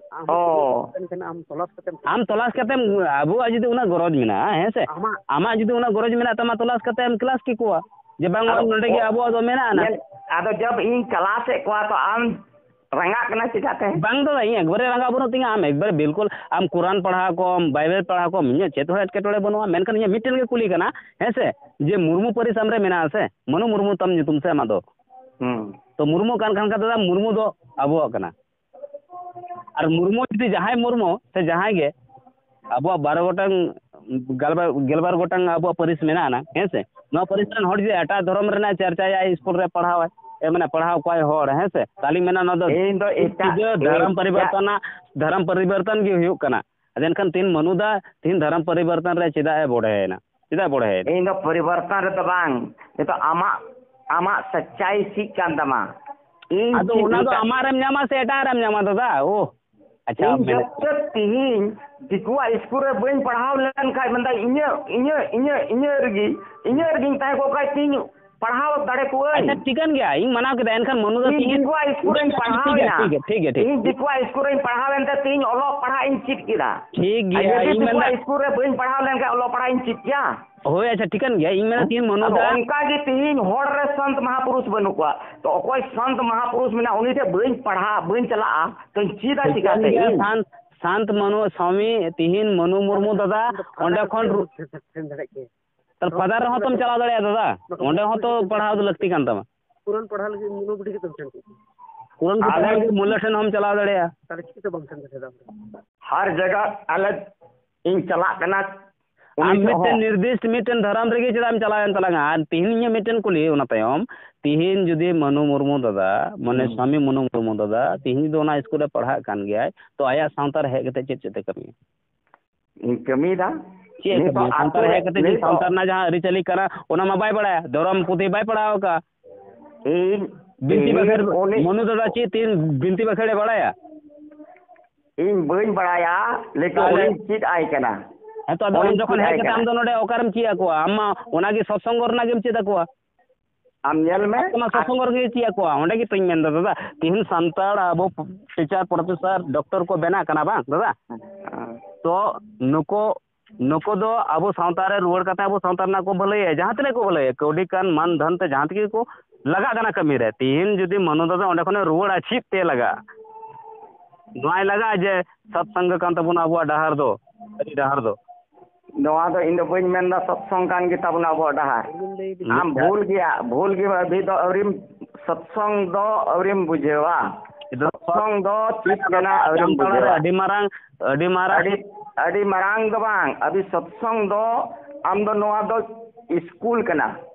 ᱚ᱾ ᱟᱢ ᱛᱚᱞᱟᱥ ᱠᱟᱛᱮᱢ, ᱟᱵᱚᱣᱟᱜ ᱡᱩᱫᱤ ᱩᱱᱟᱹᱜ ᱜᱚᱨᱚᱡᱽ ᱢᱮᱱᱟᱜᱼᱟ, ᱦᱮᱸ ᱥᱮ? ᱟᱢᱟᱜ ᱟᱢᱟᱜ ᱡᱩᱫᱤ ᱩᱱᱟᱹᱜ ᱜᱚᱨᱚᱡᱽ ᱢᱮᱱᱟᱜ ᱛᱟᱢᱟ, ᱛᱚᱞᱟᱥ ᱠᱟᱛᱮᱢ ᱠᱞᱟᱥ ᱠᱮᱠᱚᱣᱟ᱾ ᱡᱮ ᱵᱟᱝ, ᱟᱫᱚ ᱱᱚᱰᱮ ᱜᱮ ᱚ-, ᱟᱵᱚᱣᱟᱜ ᱫᱚ ᱢᱮᱱᱟᱜ ᱟᱱᱟ᱾ ᱧᱮᱞ, ᱟᱫᱚ ᱡᱚᱵ ᱤᱧ ᱠᱞᱟᱥᱮᱫ ᱠᱚᱣᱟ ᱛᱚ ᱟᱢ ᱨᱟᱸᱜᱟᱜ ᱠᱟᱱᱟ ᱪᱮᱠᱟᱛᱮ? ᱵᱟᱝ ᱫᱟᱫᱟ, ᱤᱧ ᱮᱠᱵᱟᱨᱮ ᱨᱟᱸᱜᱟᱣ ᱵᱟᱹᱱᱩᱜ ᱛᱤᱧᱟ᱾ ᱟᱢ ᱮᱠᱵᱟᱨᱮ ᱵᱤᱞᱠᱩᱞ ᱟᱢ ᱠᱩᱨᱟᱱ ᱯᱟᱲᱦᱟᱣ ᱠᱚᱢ, ᱵᱟᱭᱵᱮᱞ ᱯᱟᱲᱦᱟᱣ ᱠᱚᱢ, ᱤᱧᱟᱹᱜ ᱪᱮᱫ ᱦᱚᱸ ᱮᱴᱠᱮᱴᱚᱬᱮ ᱵᱟᱹᱱᱩᱜᱼᱟ᱾ ᱢᱮᱱᱠᱷᱟᱱ ᱤᱧᱟᱹᱜ ᱢᱤᱫᱴᱮᱱ ᱜᱮ ᱠᱩᱞᱤ ᱠᱟᱱᱟ, ᱦᱮᱸ ᱥᱮ, ᱡᱮ ᱢᱩᱨᱢᱩ ᱯᱟᱹᱨᱤᱥ ᱟᱢ ᱨᱮ ᱢᱮᱱᱟᱜᱼᱟ ᱥᱮ? ᱢᱟᱱᱩ ᱢᱩᱨᱢᱩ ᱛᱟᱢ ᱧᱩᱛᱩᱢ ᱥᱮ ᱟᱢᱟᱜ ᱫᱚ? ᱦᱩᱸ᱾ ᱛᱚ ᱢᱩᱨᱢᱩ ᱠᱟᱱ ᱠᱷᱟᱱ ᱠᱟᱛᱮ ᱫᱚ ᱢᱩᱨᱢᱩ ᱫᱚ ᱟᱵᱚᱣᱟᱜ ᱠᱟᱱᱟ᱾ ᱟᱨ ᱢᱩᱨᱢᱩ ᱡᱩᱫᱤ ᱡᱟᱦᱟᱸᱭ ᱢᱩᱨᱢᱩ ᱥᱮ ᱡᱟᱦᱟᱸᱭ ᱜᱮ ᱟᱵᱚᱣᱟᱜ ᱵᱟᱨᱚ ᱜᱚᱴᱟᱝ ᱜᱮᱞᱵᱟᱨ, ᱜᱮᱞᱵᱟᱨ ᱜᱚᱴᱟᱝ ᱟᱵᱚᱣᱟᱜ ᱯᱟᱹᱨᱤᱥ ᱢᱮᱱᱟᱜᱼᱟ, ᱦᱮᱸ ᱥᱮ? ᱱᱚᱣᱟ ᱯᱟᱹᱨᱤᱥ ᱨᱮᱱ ᱦᱚᱲ ᱡᱩᱫᱤ ᱮᱴᱟᱜ ᱫᱷᱚᱨᱚᱢ ᱨᱮᱱᱟᱜ ᱪᱟᱨᱪᱟᱭᱟ, ᱥᱠᱩᱞ ᱨᱮ ᱯᱟᱲᱦᱟᱣᱟᱭ, ᱮ, ᱢᱟᱱᱮ, ᱯᱟᱲᱦᱟᱣ ᱠᱚᱣᱟᱭ ᱦᱚᱲ, ᱦᱮᱸ ᱥᱮ? ᱛᱟᱦᱞᱮᱧ ᱢᱮᱱᱟ, ᱱᱚᱣᱟ ᱫᱚ ᱤᱧ ᱫᱚ ᱮᱴᱟᱜ, ᱥᱤᱫᱷᱟᱹ ᱫᱷᱚᱨᱚᱢ ᱮᱴᱟᱜ ᱯᱚᱨᱤᱵᱚᱨᱛᱚᱱᱟᱜ, ᱫᱷᱚᱨᱚᱢ ᱯᱚᱨᱤᱵᱚᱨᱛᱚᱱ ᱜᱮ ᱦᱩᱭᱩᱜ ᱠᱟᱱᱟ᱾ ᱟᱫᱚ ᱮᱱᱠᱷᱟᱱ ᱛᱤᱦᱤᱧ ᱢᱟᱹᱱᱩ ᱫᱟ ᱛᱤᱦᱤᱧ ᱫᱷᱚᱨᱚᱢ ᱯᱚᱨᱤᱵᱚᱨᱛᱚᱱ ᱨᱮ ᱪᱮᱫᱟᱜ ᱮ ᱵᱚᱲᱦᱮᱭᱮᱱᱟ? ᱪᱮᱫᱟᱜ ᱮ ᱵᱚᱲᱦᱮᱭᱮᱱᱟ? ᱤᱧ ᱫᱚ ᱯᱚᱨᱤᱵᱚᱨᱛᱚᱱ ᱨᱮᱫᱚ ᱵᱟᱝ, ᱱᱤᱛᱚᱜ ᱟᱢᱟᱜ, ᱟᱢᱟᱜ ᱥᱟᱪᱪᱟᱭ ᱪᱮᱫ ᱠᱟᱱ ᱛᱟᱢᱟ? ᱤᱧ ᱟᱫᱚ ᱪᱮᱫ ᱚᱱᱟ ᱫᱚ ᱞᱮᱠᱟ ᱟᱢᱟᱜ ᱨᱮᱢ ᱧᱟᱢᱟ ᱥᱮ ᱮᱴᱟᱜ ᱨᱮᱢ ᱧᱟᱢᱟ, ᱫᱟᱫᱟ? ᱳ, ᱟᱪᱪᱷᱟ, ᱤᱧ ᱢᱮᱱᱮᱫ ᱡᱚᱛᱚ ᱛᱤᱦᱤᱧ ᱫᱤᱠᱩᱣᱟᱜ ᱥᱠᱩᱞ ᱨᱮ ᱵᱟᱹᱧ ᱯᱟᱲᱦᱟᱣ ᱞᱮᱱ ᱠᱷᱟᱡ, ᱢᱮᱱᱫᱟ, ᱤᱧᱟᱹᱜ, ᱤᱧᱟᱹᱜ, ᱤᱧᱟᱹᱜ, ᱤᱧᱟᱹᱜ ᱨᱮᱜᱮ, ᱤᱧᱟᱹᱜ ᱨᱮᱜᱮᱧ ᱛᱟᱦᱮᱸ ᱠᱚᱜ ᱠᱷᱟᱡ, ᱛᱤᱦᱤᱧ ᱯᱟᱲᱦᱟᱣ ᱫᱟᱲᱮ ᱠᱚᱣᱟᱹᱧ᱾ ᱟᱪᱪᱷᱟ, ᱴᱷᱤᱠᱟᱹᱱ ᱜᱮᱭᱟ, ᱤᱧ ᱢᱟᱱᱟᱣ ᱠᱮᱫᱟ, ᱮᱱᱠᱷᱟᱱ ᱢᱚᱱᱩ ᱫᱚ ᱤᱧ ᱛᱤᱦᱤᱧ ᱫᱤᱠᱩᱣᱟᱜ ᱥᱠᱩᱞ ᱨᱮᱧ ᱴᱷᱤᱠ ᱜᱮᱭᱟ, ᱯᱟᱲᱦᱟᱣ ᱴᱷᱤᱠ ᱜᱮᱭᱟ, ᱮᱱᱟ᱾ ᱴᱷᱤᱠ ᱜᱮᱭᱟ, ᱴᱷᱤᱠ ᱜᱮᱭᱟ, ᱴᱷᱤᱠ᱾ ᱤᱧ ᱫᱤᱠᱩᱣᱟᱜ ᱥᱠᱩᱞ ᱨᱮᱧ ᱯᱟᱲᱦᱟᱣ ᱮᱱᱛᱮ ᱛᱤᱦᱤᱧ ᱚᱞᱚᱜ ᱯᱟᱲᱦᱟᱜ ᱤᱧ ᱪᱮᱫ ᱠᱮᱫᱟ᱾ ᱴᱷᱤᱠ ᱟᱨ ᱜᱮᱭᱟ, ᱡᱩᱫᱤ ᱤᱧ ᱫᱤᱠᱩᱣᱟᱜ ᱢᱮᱱᱫᱟ ᱥᱠᱩᱞ ᱨᱮ ᱵᱟᱹᱧ ᱯᱟᱲᱦᱟᱣ ᱞᱮᱱᱠᱷᱟᱱ ᱚᱞᱚᱜ ᱯᱟᱲᱦᱟᱜ ᱤᱧ ᱪᱮᱫ ᱠᱮᱭᱟ? ᱦᱳᱭ, ᱟᱪᱪᱷᱟ, ᱴᱷᱤᱠᱟᱹᱱ ᱜᱮᱭᱟ, ᱤᱧ ᱢᱮᱱᱟ ᱛᱤᱦᱤᱧ ᱢᱚᱱᱩ ᱟᱫᱚ ᱫᱟ ᱚᱱᱠᱟ ᱜᱮ ᱛᱤᱦᱤᱧ ᱦᱚᱲ ᱨᱮ ᱥᱚᱱᱛ ᱢᱟᱦᱟᱯᱩᱨᱩᱥ ᱵᱟᱹᱱᱩᱜ ᱠᱚᱣᱟ, ᱛᱚ ᱚᱠᱚᱭ ᱥᱚᱱᱛ ᱢᱟᱦᱟᱯᱩᱨᱩᱥ ᱢᱮᱱᱟᱜ ᱩᱱᱤ ᱴᱷᱮᱡ ᱵᱟᱹᱧ ᱯᱟᱲᱦᱟᱜ, ᱵᱟᱹᱧ ᱪᱟᱞᱟᱜᱼᱟ, ᱛᱚᱧ ᱪᱮᱫᱟ ᱴᱷᱤᱠᱟᱹᱱ ᱪᱤᱠᱟᱛᱮ ᱜᱮᱭᱟ, ᱤᱧ? ᱥᱟᱱᱛ, ᱥᱟᱱᱛ ᱢᱟᱹᱱᱩ ᱥᱟᱢᱤ ᱛᱤᱦᱤᱧ ᱢᱟᱹᱱᱩ ᱢᱩᱨᱢᱩ ᱫᱟᱫᱟ ᱚᱸᱰᱮ ᱠᱷᱚᱱ ᱨᱩ-, ᱥᱮᱱ ᱫᱟᱲᱮᱭᱟᱜ ᱜᱮᱭᱟ᱾ ᱛᱟᱦᱞᱮ ᱯᱷᱟᱫᱟᱨ ᱨᱮᱦᱚᱸ ᱛᱚᱢ ᱪᱟᱞᱟᱣ ᱫᱟᱲᱮᱭᱟᱜᱼᱟ ᱫᱟᱫᱟ, ᱚᱸᱰᱮ ᱦᱚᱸ ᱛᱚ ᱯᱟᱲᱦᱟᱣ ᱫᱚ ᱞᱟᱹᱠᱛᱤ ᱠᱟᱱ ᱛᱟᱢᱟ᱾ ᱯᱩᱨᱚᱱ ᱯᱟᱲᱦᱟᱣ ᱞᱟᱹᱜᱤᱫ ᱢᱩᱞᱩ ᱵᱩᱰᱷᱤ ᱜᱮ ᱛᱚᱢ ᱥᱮᱱ ᱠᱚᱜᱼᱟ᱾ ᱯᱩᱨᱚᱱ ᱠᱚ ᱟᱞᱮ ᱯᱟᱲᱦᱟᱣ ᱞᱟᱹᱜᱤᱫ ᱢᱩᱞᱟᱹ ᱴᱷᱮᱱ ᱦᱚᱸᱢ ᱪᱟᱞᱟᱣ ᱫᱟᱲᱮᱭᱟᱜᱼᱟ᱾ ᱛᱟᱦᱞᱮ ᱪᱤᱠᱟᱹᱛᱮ ᱵᱟᱢ ᱥᱮᱱ ᱫᱟᱲᱮᱭᱟᱜᱼᱟ? ᱦᱟᱨ ᱡᱟᱭᱜᱟ ᱟᱞᱮ, ᱤᱧ ᱪᱟᱞᱟᱜ ᱠᱟᱱᱟ᱾ ᱟᱢ ᱩᱱᱤ ᱴᱷᱮᱱ ᱢᱤᱫᱴᱮᱱ ᱦᱚᱸ᱾ ᱱᱤᱨᱫᱤᱥᱴ ᱢᱤᱫᱴᱮᱱ ᱫᱷᱚᱨᱚᱢ ᱨᱮᱜᱮ ᱪᱮᱫᱟᱜ ᱮᱢ ᱪᱟᱞᱟᱣᱮᱱ ᱛᱟᱞᱟᱝᱟ? ᱟᱨ ᱛᱤᱦᱤᱧ ᱤᱧᱟᱹᱜ ᱢᱤᱫᱴᱮᱱ ᱠᱩᱞᱤ, ᱚᱱᱟ ᱛᱟᱭᱚᱢ, ᱛᱤᱦᱤᱧ ᱡᱩᱫᱤ ᱢᱟᱹᱱᱩ ᱢᱩᱨᱢᱩ ᱫᱟᱫᱟ, ᱢᱟᱱᱮ ᱦᱩᱸ᱾ ᱥᱟᱢᱤ ᱢᱟᱹᱱᱩ ᱢᱩᱨᱢᱩ ᱫᱟᱫᱟ, ᱛᱤᱦᱤᱧ ᱫᱚ ᱚᱱᱟ ᱥᱠᱩᱞ ᱨᱮ ᱯᱟᱲᱦᱟᱜ ᱠᱟᱱ ᱜᱮᱭᱟᱭ, ᱛᱚ ᱟᱭᱟᱜ ᱥᱟᱶᱛᱟ ᱨᱮ ᱦᱮᱡ ᱠᱟᱛᱮ ᱪᱮᱫ ᱪᱮᱫ ᱮ ᱠᱟᱹᱢᱤᱭᱟ? ᱤᱧ ᱠᱟᱹᱢᱤᱭᱮᱫᱟ᱾ ᱪᱮᱫ ᱮ ᱱᱤᱛᱚᱜ ᱠᱟᱹᱢᱤᱭᱟ? ᱥᱟᱶᱛᱟ ᱟᱛᱳ ᱨᱮ ᱨᱮ, ᱦᱮᱡ ᱠᱟᱛᱮ ᱪᱮᱫ ᱱᱤᱛᱚᱜ ᱥᱟᱶᱛᱟ ᱨᱮᱱᱟᱜ ᱡᱟᱦᱟᱸ ᱟᱹᱨᱤᱪᱟᱹᱞᱤ ᱠᱟᱱᱟ, ᱚᱱᱟ ᱢᱟ ᱵᱟᱭ ᱵᱟᱲᱟᱭᱟ, ᱫᱷᱚᱨᱚᱢ ᱯᱩᱛᱷᱤ ᱵᱟᱭ ᱯᱟᱲᱦᱟᱣ ᱟᱠᱟᱫᱼᱟ᱾ ᱤᱧ, ᱵᱤᱱᱛᱤ ᱤᱧ ᱵᱟᱠᱷᱮᱲ, ᱩᱱᱤ ᱢᱚᱱᱩ ᱫᱟᱫᱟ ᱪᱮᱫ ᱛᱤᱱ ᱵᱤᱱᱛᱤ ᱵᱟᱠᱷᱮᱲ ᱮ ᱵᱟᱲᱟᱭᱟ? ᱤᱧ ᱵᱟᱹᱧ ᱵᱟᱲᱟᱭᱟ, ᱞᱮᱠᱤᱱ ᱛᱟᱦᱚᱞᱮ? ᱩᱱᱤᱧ ᱪᱮᱫ ᱟᱭ ᱠᱟᱱᱟ᱾ ᱦᱮᱸ ᱛᱚ, ᱟᱫᱚ ᱩᱱᱤᱧ ᱩᱱ ᱡᱚᱠᱷᱚᱱ ᱪᱮᱫ ᱦᱮᱡ ᱟᱭ ᱠᱟᱛᱮ ᱠᱟᱱᱟ᱾ ᱟᱢ ᱫᱚ ᱱᱚᱰᱮ ᱚᱠᱟᱨᱮᱢ ᱪᱮᱫ ᱟᱠᱚᱣᱟ? ᱟᱢ ᱢᱟ ᱚᱱᱟᱜᱮ ᱥᱚᱛᱥᱚᱝᱜᱚ ᱨᱮᱱᱟᱜ ᱜᱮᱢ ᱪᱮᱫ ᱟᱠᱚᱣᱟ᱾ ᱟᱢ ᱧᱮᱞ ᱢᱮ᱾ ᱟᱢ ᱢᱟ ᱥᱚᱛᱥᱚᱝᱜᱚ ᱨᱮᱜᱮ ᱪᱮᱫ ᱟᱠᱚᱣᱟ, ᱚᱸᱰᱮ ᱜᱮ ᱛᱚᱧ ᱢᱮᱱᱫᱟ ᱫᱟᱫᱟ᱾ ᱛᱤᱦᱤᱧ ᱥᱟᱱᱛᱟᱲ ᱟᱵᱚ ᱴᱤᱪᱟᱨ, ᱯᱨᱚᱯᱷᱮᱥᱚᱨ, ᱰᱚᱠᱴᱚᱨ ᱠᱚ ᱵᱮᱱᱟᱜ ᱠᱟᱱᱟ ᱵᱟᱝ ᱫᱟᱫᱟ? ᱦᱮᱸ᱾ ᱛᱚ ᱱᱩᱠᱩ, ᱱᱩᱠᱩ ᱫᱚ ᱟᱵᱚ ᱥᱟᱶᱛᱟ ᱨᱮ ᱨᱩᱣᱟᱹᱲ ᱠᱟᱛᱮ ᱟᱵᱚ ᱥᱟᱶᱛᱟ ᱨᱮᱱᱟᱜ ᱠᱚ ᱵᱷᱟᱹᱞᱟᱹᱭᱟ, ᱡᱟᱦᱟᱸ ᱛᱤᱱᱟᱹᱜ ᱠᱚ ᱵᱷᱟᱹᱞᱟᱹᱭᱟ, ᱠᱟᱹᱣᱰᱤ ᱠᱟᱱ, ᱢᱟᱱ ᱫᱷᱚᱱ ᱛᱮ ᱡᱟᱦᱟᱸ ᱛᱮᱜᱮ ᱠᱚ ᱞᱟᱜᱟᱜ ᱠᱟᱱᱟ ᱠᱟᱹᱢᱤ ᱨᱮ᱾ ᱛᱤᱦᱤᱧ ᱡᱩᱫᱤ ᱢᱟᱹᱱᱩ ᱫᱟᱫᱟ ᱚᱸᱰᱮ ᱠᱷᱚᱱᱮ ᱨᱩᱣᱟᱹᱲᱟ, ᱪᱮᱫ ᱛᱮ ᱞᱟᱜᱟᱜᱼᱟ? ᱱᱚᱣᱟᱭ ᱞᱟᱜᱟᱜᱼᱟ ᱡᱮ ᱥᱚᱛᱥᱚᱝᱜᱚ ᱠᱟᱱ ᱛᱟᱵᱚᱱᱟ ᱟᱵᱚᱣᱟᱜ ᱰᱟᱦᱟᱨ ᱫᱚ, ᱟᱹᱰᱤ ᱰᱟᱦᱟᱨ ᱫᱚ᱾ ᱱᱚᱣᱟ ᱫᱚ ᱤᱧ ᱫᱚ ᱵᱟᱹᱧ ᱢᱮᱱᱫᱟ ᱥᱚᱛᱥᱚᱝ ᱠᱟᱱ ᱜᱮ ᱛᱟᱵᱚᱱᱟ ᱟᱵᱚᱣᱟᱜ ᱰᱟᱦᱟᱨ᱾ ᱟᱢ ᱵᱷᱩᱞ ᱜᱮᱭᱟ, ᱵᱷᱩᱞ ᱜᱮ ᱟᱹᱵᱷᱤ ᱫᱚ ᱟᱹᱣᱨᱤᱢ, ᱥᱚᱛᱥᱚᱝ ᱫᱚ ᱟᱹᱣᱨᱤᱢ ᱵᱩᱡᱷᱟᱹᱣᱟ᱾ ᱥᱚᱛᱥᱚᱝ ᱫᱚ ᱪᱮᱫ ᱠᱟᱱᱟ ᱟᱹᱣᱨᱤᱢ ᱡᱟᱢᱛᱟᱲᱟ ᱨᱮ ᱵᱩᱡᱷᱟᱹᱣᱟ᱾ ᱟᱹᱰᱤ ᱢᱟᱨᱟᱝ, ᱟᱹᱰᱤ ᱢᱟᱨᱟᱝ ᱟᱹᱰᱤ ᱟᱹᱰᱤ ᱢᱟᱨᱟᱝ ᱫᱚ ᱵᱟᱝ, ᱟᱹᱵᱤ ᱥᱚᱛᱥᱚᱝ ᱫᱚ, ᱟᱢ ᱫᱚ ᱱᱚᱣᱟ ᱫᱚ ᱥᱠᱩᱞ ᱠᱟᱱᱟ,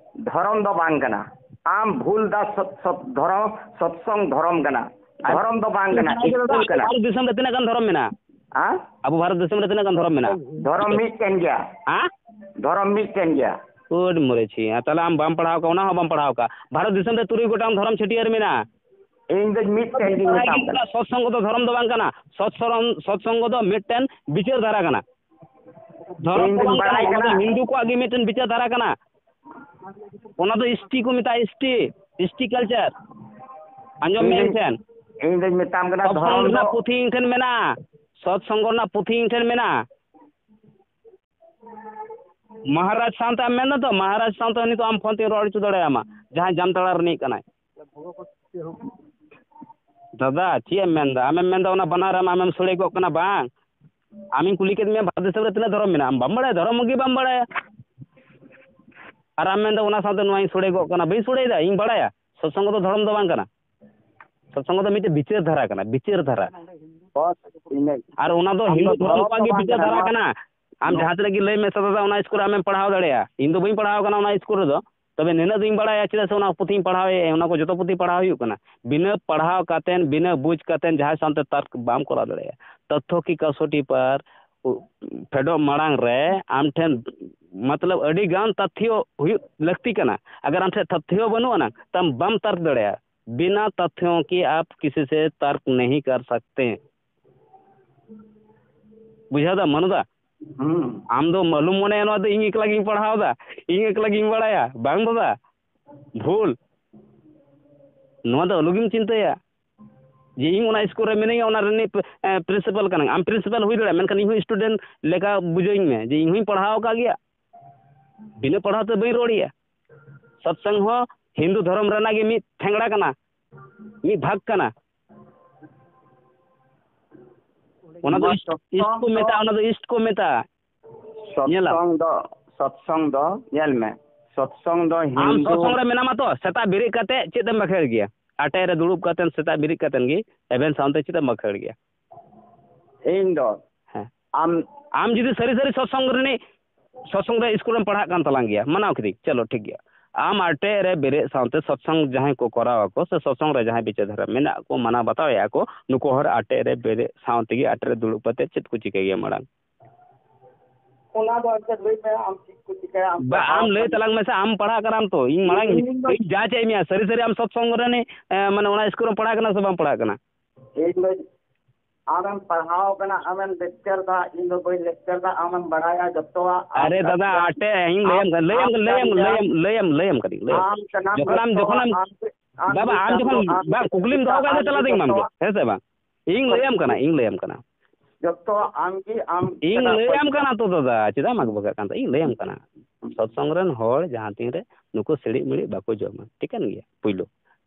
ᱫᱷᱚᱨᱚᱢ ᱫᱚ ᱵᱟᱝ ᱠᱟᱱᱟ᱾ ᱟᱢ ᱵᱷᱩᱞ ᱫᱟ ᱥᱚᱛ-, ᱥᱚᱛ-, ᱫᱷᱚᱨᱚᱢ, ᱥᱚᱛᱥᱚᱝ ᱫᱷᱚᱨᱚᱢ ᱠᱟᱱᱟ, ᱟᱨ ᱫᱷᱚᱨᱚᱢ ᱫᱚ ᱵᱟᱝ ᱠᱟᱱᱟ, ᱟᱵᱚ ᱥᱠᱩᱞ ᱠᱟᱱᱟ᱾ ᱵᱷᱟᱨᱚᱛ ᱫᱤᱥᱚᱢ ᱨᱮ ᱛᱤᱱᱟᱹᱜ ᱜᱟᱱ ᱫᱷᱚᱨᱚᱢ ᱢᱮᱱᱟᱜᱼᱟ? ᱦᱮᱸ? ᱟᱵᱚ ᱵᱷᱟᱨᱚᱛ ᱫᱤᱥᱚᱢ ᱨᱮ ᱛᱤᱱᱟᱹᱜ ᱜᱟᱱ ᱫᱷᱚᱨᱚᱢ ᱢᱮᱱᱟᱜᱼᱟ? ᱫᱷᱚᱨᱚᱢ ᱢᱤᱫᱴᱮᱱ ᱜᱮᱭᱟ᱾ ᱦᱮᱸ? ᱫᱷᱚᱨᱚᱢ ᱢᱤᱫᱴᱮᱱ ᱜᱮᱭᱟ᱾ ᱠᱳᱰ ᱢᱚᱨᱮ ᱪᱷᱤ, ᱟᱨ ᱛᱟᱦᱞᱮ ᱟᱢ ᱵᱟᱢ ᱯᱟᱲᱦᱟᱣ ᱠᱟᱜᱼᱟ, ᱚᱱᱟ ᱦᱚᱸ ᱵᱟᱢ ᱯᱟᱲᱦᱟᱣ ᱠᱟᱜᱼᱟ᱾ ᱵᱷᱟᱨᱚᱛ ᱫᱤᱥᱚᱢ ᱨᱮ ᱛᱩᱨᱩᱭ ᱜᱚᱴᱟᱝ ᱫᱷᱚᱨᱚᱢ ᱪᱷᱟᱹᱴᱭᱟᱹᱨ ᱢᱮᱱᱟᱜᱼᱟ᱾ ᱤᱧ ᱫᱚ ᱢᱤᱫᱴᱮᱱ ᱜᱤᱧ ᱢᱮᱛᱟᱢ ᱠᱟᱱᱟ᱾ ᱥᱚᱛᱥᱚᱝᱜᱚ ᱫᱚ ᱫᱷᱚᱨᱚᱢ ᱫᱚ ᱵᱟᱝ ᱠᱟᱱᱟ᱾ ᱥᱚᱛᱥᱚᱨᱚᱢ-, ᱥᱚᱛᱥᱚᱝᱜᱚ ᱫᱚ ᱢᱤᱫᱴᱮᱱ ᱵᱤᱪᱟᱹᱨ ᱫᱷᱟᱨᱟ ᱠᱟᱱᱟ᱾ ᱫᱷᱚᱨᱚᱢ ᱤᱧ ᱫᱚ ᱫᱚᱧ ᱵᱟᱝ ᱠᱟᱱᱟ, ᱵᱟᱲᱟᱭ ᱚᱱᱟ ᱫᱚ ᱠᱟᱱᱟ᱾ ᱦᱤᱱᱫᱩ ᱠᱚᱣᱟᱜ ᱜᱮ ᱢᱤᱫᱴᱮᱱ ᱵᱤᱪᱟᱹᱨ ᱫᱷᱟᱨᱟ ᱠᱟᱱᱟ᱾ ᱚᱱᱟ ᱫᱚ ᱮᱥ ᱴᱤ ᱠᱚ ᱢᱮᱛᱟᱜᱼᱟ, S T, S T culture᱾ ᱟᱸᱡᱚᱢ ᱤᱧ ᱢᱮ ᱫᱚᱧ, ᱤᱧ ᱫᱚᱧ ᱢᱮᱛᱟᱢ ᱠᱟᱱᱟ, ᱥᱚᱛᱥᱚᱝᱜᱚ ᱫᱷᱚᱨᱚᱢ ᱫᱚ ᱨᱮᱱᱟᱜ ᱯᱩᱛᱷᱤ ᱤᱧ ᱴᱷᱮᱱ ᱢᱮᱱᱟᱜᱼᱟ᱾ ᱥᱚᱛᱥᱚᱝᱜᱚ ᱨᱮᱱᱟᱜ ᱯᱩᱛᱷᱤ ᱤᱧ ᱴᱷᱮᱱ ᱢᱮᱱᱟᱜᱼᱟ᱾ ᱢᱚᱦᱟᱨᱟᱡᱽ ᱥᱟᱶᱛᱮ ᱟᱢ ᱢᱮᱱᱫᱟ ᱛᱚ, ᱢᱚᱦᱟᱨᱟᱡᱽ ᱥᱟᱶᱛᱮ ᱱᱤᱛᱚᱜ ᱟᱢ ᱯᱷᱳᱱ ᱛᱮᱧ ᱨᱚᱲ ᱦᱚᱪᱚ ᱫᱟᱲᱮᱭᱟᱢᱟ, ᱡᱟᱦᱟᱸᱭ ᱡᱟᱢᱛᱟᱲᱟ ᱨᱤᱱᱤᱡ ᱠᱟᱱᱟᱭ᱾ ᱫᱟᱫᱟ, ᱪᱮᱫ ᱮᱢ ᱢᱮᱱᱫᱟ? ᱟᱢᱮᱢ ᱢᱮᱱᱫᱟ ᱚᱱᱟ ᱵᱟᱱᱟᱨ ᱟᱢ, ᱟᱢᱮᱢ ᱥᱚᱲᱮ ᱠᱚᱜ ᱠᱟᱱᱟ ᱵᱟᱝ? ᱟᱢᱤᱧ ᱠᱩᱞᱤ ᱠᱮᱫ ᱢᱮᱭᱟ, ᱵᱷᱟᱨᱚᱛ ᱫᱤᱥᱚᱢ ᱨᱮ ᱛᱤᱱᱟᱹᱜ ᱫᱷᱚᱨᱚᱢ ᱢᱮᱱᱟᱜᱼᱟ? ᱟᱢ ᱵᱟᱢ ᱵᱟᱲᱟᱭᱟ, ᱫᱷᱚᱨᱚᱢ ᱜᱮ ᱵᱟᱢ ᱵᱟᱲᱟᱭᱟ᱾ ᱟᱨ ᱟᱢ ᱢᱮᱱᱫᱟ ᱚᱱᱟ ᱥᱟᱶᱛᱮ ᱱᱚᱣᱟᱧ ᱥᱚᱲᱮ ᱠᱚᱜ ᱠᱟᱱᱟ᱾ ᱵᱟᱹᱧ ᱥᱚᱲᱮᱭᱮᱫᱟ, ᱤᱧ ᱵᱟᱲᱟᱭᱟ᱾ ᱥᱚᱛᱥᱚᱝᱜᱚ ᱫᱚ ᱫᱷᱚᱨᱚᱢ ᱫᱚ ᱵᱟᱝ ᱠᱟᱱᱟ᱾ ᱥᱚᱛᱥᱚᱝᱜᱚ ᱫᱚ ᱢᱤᱫᱴᱮᱱ ᱵᱤᱪᱟᱹᱨ ᱫᱷᱟᱨᱟ ᱠᱟᱱᱟ, ᱵᱤᱪᱟᱹᱨ ᱫᱷᱟᱨᱟ᱾ ᱵᱚᱥ, ᱤᱱᱟᱹ ᱟᱨ ᱚᱱᱟ ᱫᱚ ᱟᱢ ᱫᱚ ᱦᱤᱱᱫᱩ ᱫᱷᱚᱨᱚᱢ ᱫᱷᱚᱨᱚᱢ ᱠᱚᱣᱟᱜ ᱫᱚ ᱜᱮ ᱵᱟᱝ ᱵᱤᱪᱟᱹᱨ ᱠᱟᱱᱟ, ᱫᱷᱟᱨᱟ ᱱᱚᱣᱟ ᱠᱟᱱᱟ᱾ ᱟᱢ ᱱᱚᱣᱟ ᱡᱟᱦᱟᱸ ᱛᱤᱱᱟᱹᱜ ᱜᱮ ᱞᱟᱹᱭ ᱢᱮ, ᱥᱟᱫᱟ ᱫᱟ, ᱚᱱᱟ ᱥᱠᱩᱞ ᱨᱮ ᱟᱢᱮᱢ ᱯᱟᱲᱦᱟᱣ ᱫᱟᱲᱮᱭᱟᱜᱼᱟ᱾ ᱤᱧ ᱫᱚ ᱵᱟᱹᱧ ᱯᱟᱲᱦᱟᱣ ᱟᱠᱟᱱᱟ ᱚᱱᱟ ᱥᱠᱩᱞ ᱨᱮᱫᱚ, ᱛᱚᱵᱮ ᱱᱤᱱᱟᱹᱜ ᱫᱚᱧ ᱵᱟᱲᱟᱭᱟ, ᱪᱮᱫᱟᱜ ᱥᱮ ᱚᱱᱟ ᱯᱩᱛᱷᱤᱧ ᱯᱟᱲᱦᱟᱣᱮᱫ, ᱚᱱᱟ ᱠᱚ ᱡᱚᱛᱚ ᱯᱩᱛᱷᱤ ᱯᱟᱲᱦᱟᱣ ᱦᱩᱭᱩᱜ ᱠᱟᱱᱟ᱾ ᱵᱤᱱᱟᱹ ᱯᱟᱲᱦᱟᱣ ᱠᱟᱛᱮᱱ, ᱵᱤᱱᱟᱹ ᱵᱩᱡᱽ ᱠᱟᱛᱮᱱ ᱡᱟᱦᱟᱸᱭ ᱥᱟᱶᱛᱮ ᱛᱟᱨᱠ ᱵᱟᱢ ᱠᱚᱨᱟᱣ ᱫᱟᱲᱮᱭᱟᱜᱼᱟ᱾ ᱛᱚᱛᱛᱷᱚ ᱠᱤ ᱠᱟᱥᱚᱴᱤ ᱯᱟᱨ, ᱩ, ᱯᱷᱮᱰᱚᱜ ᱢᱟᱲᱟᱝ ᱨᱮ ᱟᱢ ᱴᱷᱮᱱ, ᱢᱚᱛᱞᱚᱵ, ᱟᱹᱰᱤ ᱜᱟᱱ ᱛᱟᱛᱷᱭᱚ ᱦᱩᱭᱩᱜ ᱞᱟᱹᱠᱛᱤ ᱠᱟᱱᱟ᱾ ᱟᱜᱟᱨ ᱟᱢ ᱴᱷᱮᱱ ᱛᱟᱛᱷᱭᱚ ᱵᱟᱹᱱᱩᱜ ᱟᱱᱟᱝ, ᱛᱟᱢ ᱵᱟᱢ ᱛᱟᱨᱠ ᱫᱟᱲᱮᱭᱟᱜᱼᱟ᱾ ᱵᱤᱱᱟ ᱛᱟᱛᱷᱭᱚ ᱠᱤ ᱟᱯ ᱠᱤᱥᱤ ᱥᱮ ᱛᱟᱨᱠ ᱱᱟᱦᱤ ᱠᱟᱨ ᱥᱟᱠᱛᱮ᱾ ᱵᱩᱡᱷᱟᱹᱣ ᱫᱟ, ᱢᱟᱱᱩ ᱫᱟ? ᱦᱩᱸ᱾ ᱟᱢ ᱫᱚ ᱟᱞᱚᱢ ᱢᱚᱱᱮᱭᱟ ᱱᱚᱣᱟ ᱫᱚ ᱤᱧ ᱮᱠᱞᱟ ᱜᱤᱧ ᱯᱟᱲᱦᱟᱣ ᱫᱟ, ᱤᱧ ᱮᱠᱞᱟ ᱜᱤᱧ ᱵᱟᱲᱟᱭᱟ, ᱵᱟᱝ ᱫᱟᱫᱟ, ᱵᱷᱩᱞ᱾ ᱱᱚᱣᱟ ᱫᱚ ᱟᱞᱚᱜᱮᱢ ᱪᱤᱱᱛᱟᱹᱭᱟ ᱡᱮ ᱤᱧ ᱚᱱᱟ ᱥᱠᱩᱞ ᱨᱮ ᱢᱤᱱᱟᱹᱧᱟ, ᱚᱱᱟ ᱨᱤᱱᱤᱡ ᱯᱨᱤᱱᱥᱤᱯᱟᱞ ᱠᱟᱱᱟᱹᱧ᱾ ᱟᱢ ᱯᱨᱤᱱᱥᱤᱯᱟᱞ ᱦᱩᱭ ᱫᱟᱲᱮᱭᱟᱜᱼᱟ, ᱢᱮᱱᱠᱷᱟᱱ ᱤᱧ ᱦᱚᱸ ᱥᱴᱩᱰᱮᱱᱴ ᱞᱮᱠᱟ ᱵᱩᱡᱷᱟᱹᱣᱤᱧ ᱢᱮ ᱡᱮ ᱤᱧ ᱦᱚᱸᱧ ᱯᱟᱲᱦᱟᱣ ᱟᱠᱟᱫ ᱜᱮᱭᱟ, ᱵᱤᱱᱟᱹ ᱯᱟᱲᱦᱟᱣ ᱛᱮ ᱵᱟᱹᱧ ᱨᱚᱲ ᱮᱭᱟ᱾ ᱥᱚᱛᱥᱚᱝᱜᱽ ᱦᱚᱸ ᱦᱤᱱᱫᱩ ᱫᱷᱚᱨᱚᱢ ᱨᱮᱱᱟᱜ ᱜᱮ ᱢᱤᱫ ᱴᱷᱮᱝᱲᱟ ᱠᱟᱱᱟ, ᱢᱤᱫ ᱵᱷᱟᱜᱽ ᱠᱟᱱᱟ᱾ ᱚᱱᱟ ᱫᱚ ᱱᱚᱣᱟ ᱤᱥᱴ, ᱤᱥᱴ ᱥᱚᱛᱥᱚᱝᱜᱽ ᱠᱚ ᱫᱚ ᱢᱮᱛᱟᱜᱼᱟ, ᱚᱱᱟ ᱫᱚ ᱤᱥᱴ ᱠᱚ ᱢᱮᱛᱟᱜᱼᱟ᱾ ᱧᱮᱞᱟᱢ᱾ ᱥᱚᱛᱥᱚᱝᱜᱽ ᱫᱚ, ᱥᱚᱛᱥᱚᱝᱜᱽ ᱫᱚ ᱧᱮᱞ ᱢᱮ, ᱥᱚᱛᱥᱚᱝᱜᱽ ᱫᱚ ᱟᱢ ᱦᱤᱱᱫᱩ ᱥᱚᱛᱥᱚᱝᱜᱽ ᱨᱮ ᱢᱮᱱᱟᱢᱟ ᱛᱚ, ᱥᱮᱛᱟᱜ ᱵᱮᱨᱮᱫ ᱠᱟᱛᱮ ᱪᱮᱫ ᱮᱢ ᱵᱟᱠᱷᱮᱲ ᱜᱮᱭᱟ? ᱟᱴᱮ ᱨᱮ ᱫᱩᱲᱩᱵ ᱠᱟᱛᱮ ᱥᱮᱛᱟᱜ ᱵᱮᱨᱮᱫ ᱠᱟᱛᱮ ᱜᱮ ᱮᱵᱷᱮᱱ ᱥᱟᱶᱛᱮ ᱪᱮᱫ ᱮᱢ ᱵᱟᱠᱷᱮᱲ ᱜᱮᱭᱟ? ᱤᱧ ᱫᱚ ᱦᱮᱸ᱾ ᱟᱢ ᱟᱢ ᱡᱩᱫᱤ ᱥᱟᱹᱨᱤ ᱥᱟᱹᱨᱤ ᱥᱚᱛᱥᱚᱝᱜᱽ ᱨᱤᱱᱤᱡ, ᱥᱚᱛᱥᱚᱝᱜᱽ ᱨᱮ ᱥᱠᱩᱞ ᱨᱮᱢ ᱯᱟᱲᱦᱟᱜ ᱠᱟᱱ ᱛᱟᱞᱟᱝ ᱜᱮᱭᱟ, ᱢᱟᱱᱟᱣ ᱠᱤᱫᱟᱹᱧ, ᱪᱚᱞᱚ ᱴᱷᱤᱠ ᱜᱮᱭᱟ᱾ ᱟᱢ ᱟᱴᱮᱫ ᱨᱮ ᱵᱮᱨᱮᱫ ᱥᱟᱶᱛᱮ ᱥᱚᱛᱥᱚᱝᱜᱽ ᱡᱟᱦᱟᱸᱭ ᱠᱚ ᱠᱚᱨᱟᱣ ᱟᱠᱚ ᱥᱮ ᱥᱚᱛᱥᱚᱝᱜᱽ ᱨᱮ ᱡᱟᱦᱟᱸᱭ ᱵᱤᱪᱟᱹᱨ ᱫᱷᱟᱨᱟ ᱢᱮᱱᱟᱜ ᱠᱚ, ᱢᱟᱱᱟᱣ ᱵᱟᱛᱟᱣᱮᱫᱼᱟ ᱠᱚ, ᱱᱩᱠᱩ ᱦᱚᱲ ᱟᱴᱮᱫ ᱨᱮ ᱵᱮᱨᱮᱫ ᱥᱟᱶ ᱛᱮᱜᱮ ᱟᱴᱮᱫ ᱨᱮ ᱫᱩᱲᱩᱵ ᱠᱟᱛᱮ ᱪᱮᱫ ᱠᱚ ᱪᱤᱠᱟᱹᱭ ᱜᱮᱭᱟ ᱢᱟᱲᱟᱝ? ᱚᱱᱟ ᱫᱚ ᱟᱪᱪᱷᱟ ᱞᱟᱹᱭ ᱢᱮ, ᱟᱢ ᱪᱮᱫ ᱠᱚ ᱪᱤᱠᱟᱹᱭᱟ? ᱟᱢ ᱵᱟ, ᱯᱟᱲᱦᱟᱣ ᱟᱢ ᱞᱟᱹᱭ ᱠᱟᱱᱟ᱾ ᱛᱟᱞᱟᱝ ᱢᱮᱥᱮ, ᱟᱢ ᱯᱟᱲᱦᱟᱜ ᱠᱟᱱᱟᱢ ᱛᱚ, ᱤᱧ ᱢᱟᱲᱟᱝ ᱤᱧ ᱫᱚ ᱤᱧ ᱡᱟᱪ ᱮᱫ ᱢᱮᱭᱟ, ᱥᱟᱹᱨᱤ ᱥᱟᱹᱨᱤ ᱟᱢ ᱥᱚᱛᱥᱚᱝᱜᱽ ᱨᱮᱱᱤᱡ, ᱮ, ᱢᱟᱱᱮ ᱚᱱᱟ ᱥᱠᱩᱞ ᱨᱮᱢ ᱯᱟᱲᱦᱟᱜ ᱠᱟᱱᱟ ᱥᱮ ᱵᱟᱢ ᱯᱟᱲᱦᱟᱜ ᱠᱟᱱᱟ? ᱤᱧ ᱫᱚ ᱟᱢᱮᱢ ᱯᱟᱲᱦᱟᱣ ᱠᱟᱱᱟ, ᱟᱢᱮᱢ ᱞᱮᱠᱪᱟᱨ ᱫᱟ, ᱤᱧ ᱫᱚ ᱵᱟᱹᱧ ᱞᱮᱠᱪᱟᱨ ᱫᱟ, ᱟᱢᱮᱢ ᱵᱟᱲᱟᱭᱟ ᱡᱚᱛᱚᱣᱟᱜ᱾ ᱟᱢ ᱟᱨᱮ ᱫᱟᱫᱟ, ᱠᱟᱱᱟᱢ ᱟᱴᱮ, ᱤᱧ ᱞᱟᱹᱭᱟᱢ ᱟᱢ ᱠᱟᱱᱟ, ᱞᱟᱹᱭᱟᱢ ᱟᱢ ᱠᱟᱱᱟ, ᱞᱟᱹᱭᱟᱢ, ᱠᱟᱱ ᱞᱟᱹᱭᱟᱢ, ᱜᱮᱭᱟ᱾ ᱞᱟᱹᱭᱟᱢ, ᱞᱟᱹᱭᱟᱢ ᱠᱟᱹᱫᱟᱹᱧ, ᱞᱟᱹᱭᱟᱢ᱾ ᱟᱢ ᱠᱟᱱᱟᱢ ᱡᱚᱠᱷᱚᱱ ᱟᱢ, ᱡᱚᱛᱚᱣᱟᱜ, ᱡᱚᱠᱷᱚᱱ ᱟᱢ ᱟᱢ ᱵᱟᱝ, ᱜᱮ ᱵᱟᱝ, ᱠᱟᱱᱟᱢ ᱠᱩᱠᱞᱤᱢ ᱫᱚ, ᱫᱚᱦᱚ ᱠᱟᱜ ᱟᱢ ᱥᱮ, ᱜᱮ ᱠᱩᱠᱞᱤᱢ ᱫᱚᱦᱚ ᱠᱟᱜ ᱟᱢ ᱫᱚ ᱜᱮ ᱛᱮᱞᱟ ᱫᱮᱧ ᱮᱢᱟᱢ ᱜᱮᱭᱟ, ᱡᱚᱛᱚᱣᱟᱜ᱾ ᱦᱮᱸ ᱥᱮ ᱵᱟᱝ? ᱤᱧ ᱞᱟᱹᱭᱟᱢ ᱠᱟᱱᱟ, ᱤᱧ ᱞᱟᱹᱭᱟᱢ ᱠᱟᱱᱟ᱾ ᱡᱚᱛᱚᱣᱟᱜ ᱟᱢ ᱜᱮ ᱟᱢ ᱤᱧ ᱠᱟᱱᱟ ᱞᱟᱹᱭᱟᱢ ᱠᱚ᱾ ᱠᱟᱱᱟ ᱛᱚ ᱫᱟᱫᱟ, ᱪᱮᱫᱟᱜ ᱮᱢ ᱟᱠᱵᱟᱠᱟᱜ ᱠᱟᱱ ᱛᱟᱦᱮᱸ? ᱤᱧ ᱞᱟᱹᱭᱟᱢ ᱠᱟᱱᱟ᱾ ᱥᱚᱛᱥᱚᱝᱜᱽ ᱨᱮᱱ ᱦᱚᱲ ᱡᱟᱦᱟᱸ ᱛᱤᱱ ᱨᱮ ᱱᱩᱠᱩ ᱥᱤᱲᱤᱡ ᱢᱤᱲᱤᱡ ᱵᱟᱠᱚ ᱡᱚᱢᱟ, ᱴᱷᱤᱠᱟᱹᱱ ᱜᱮᱭᱟ᱾ ᱯᱩᱭᱞᱩ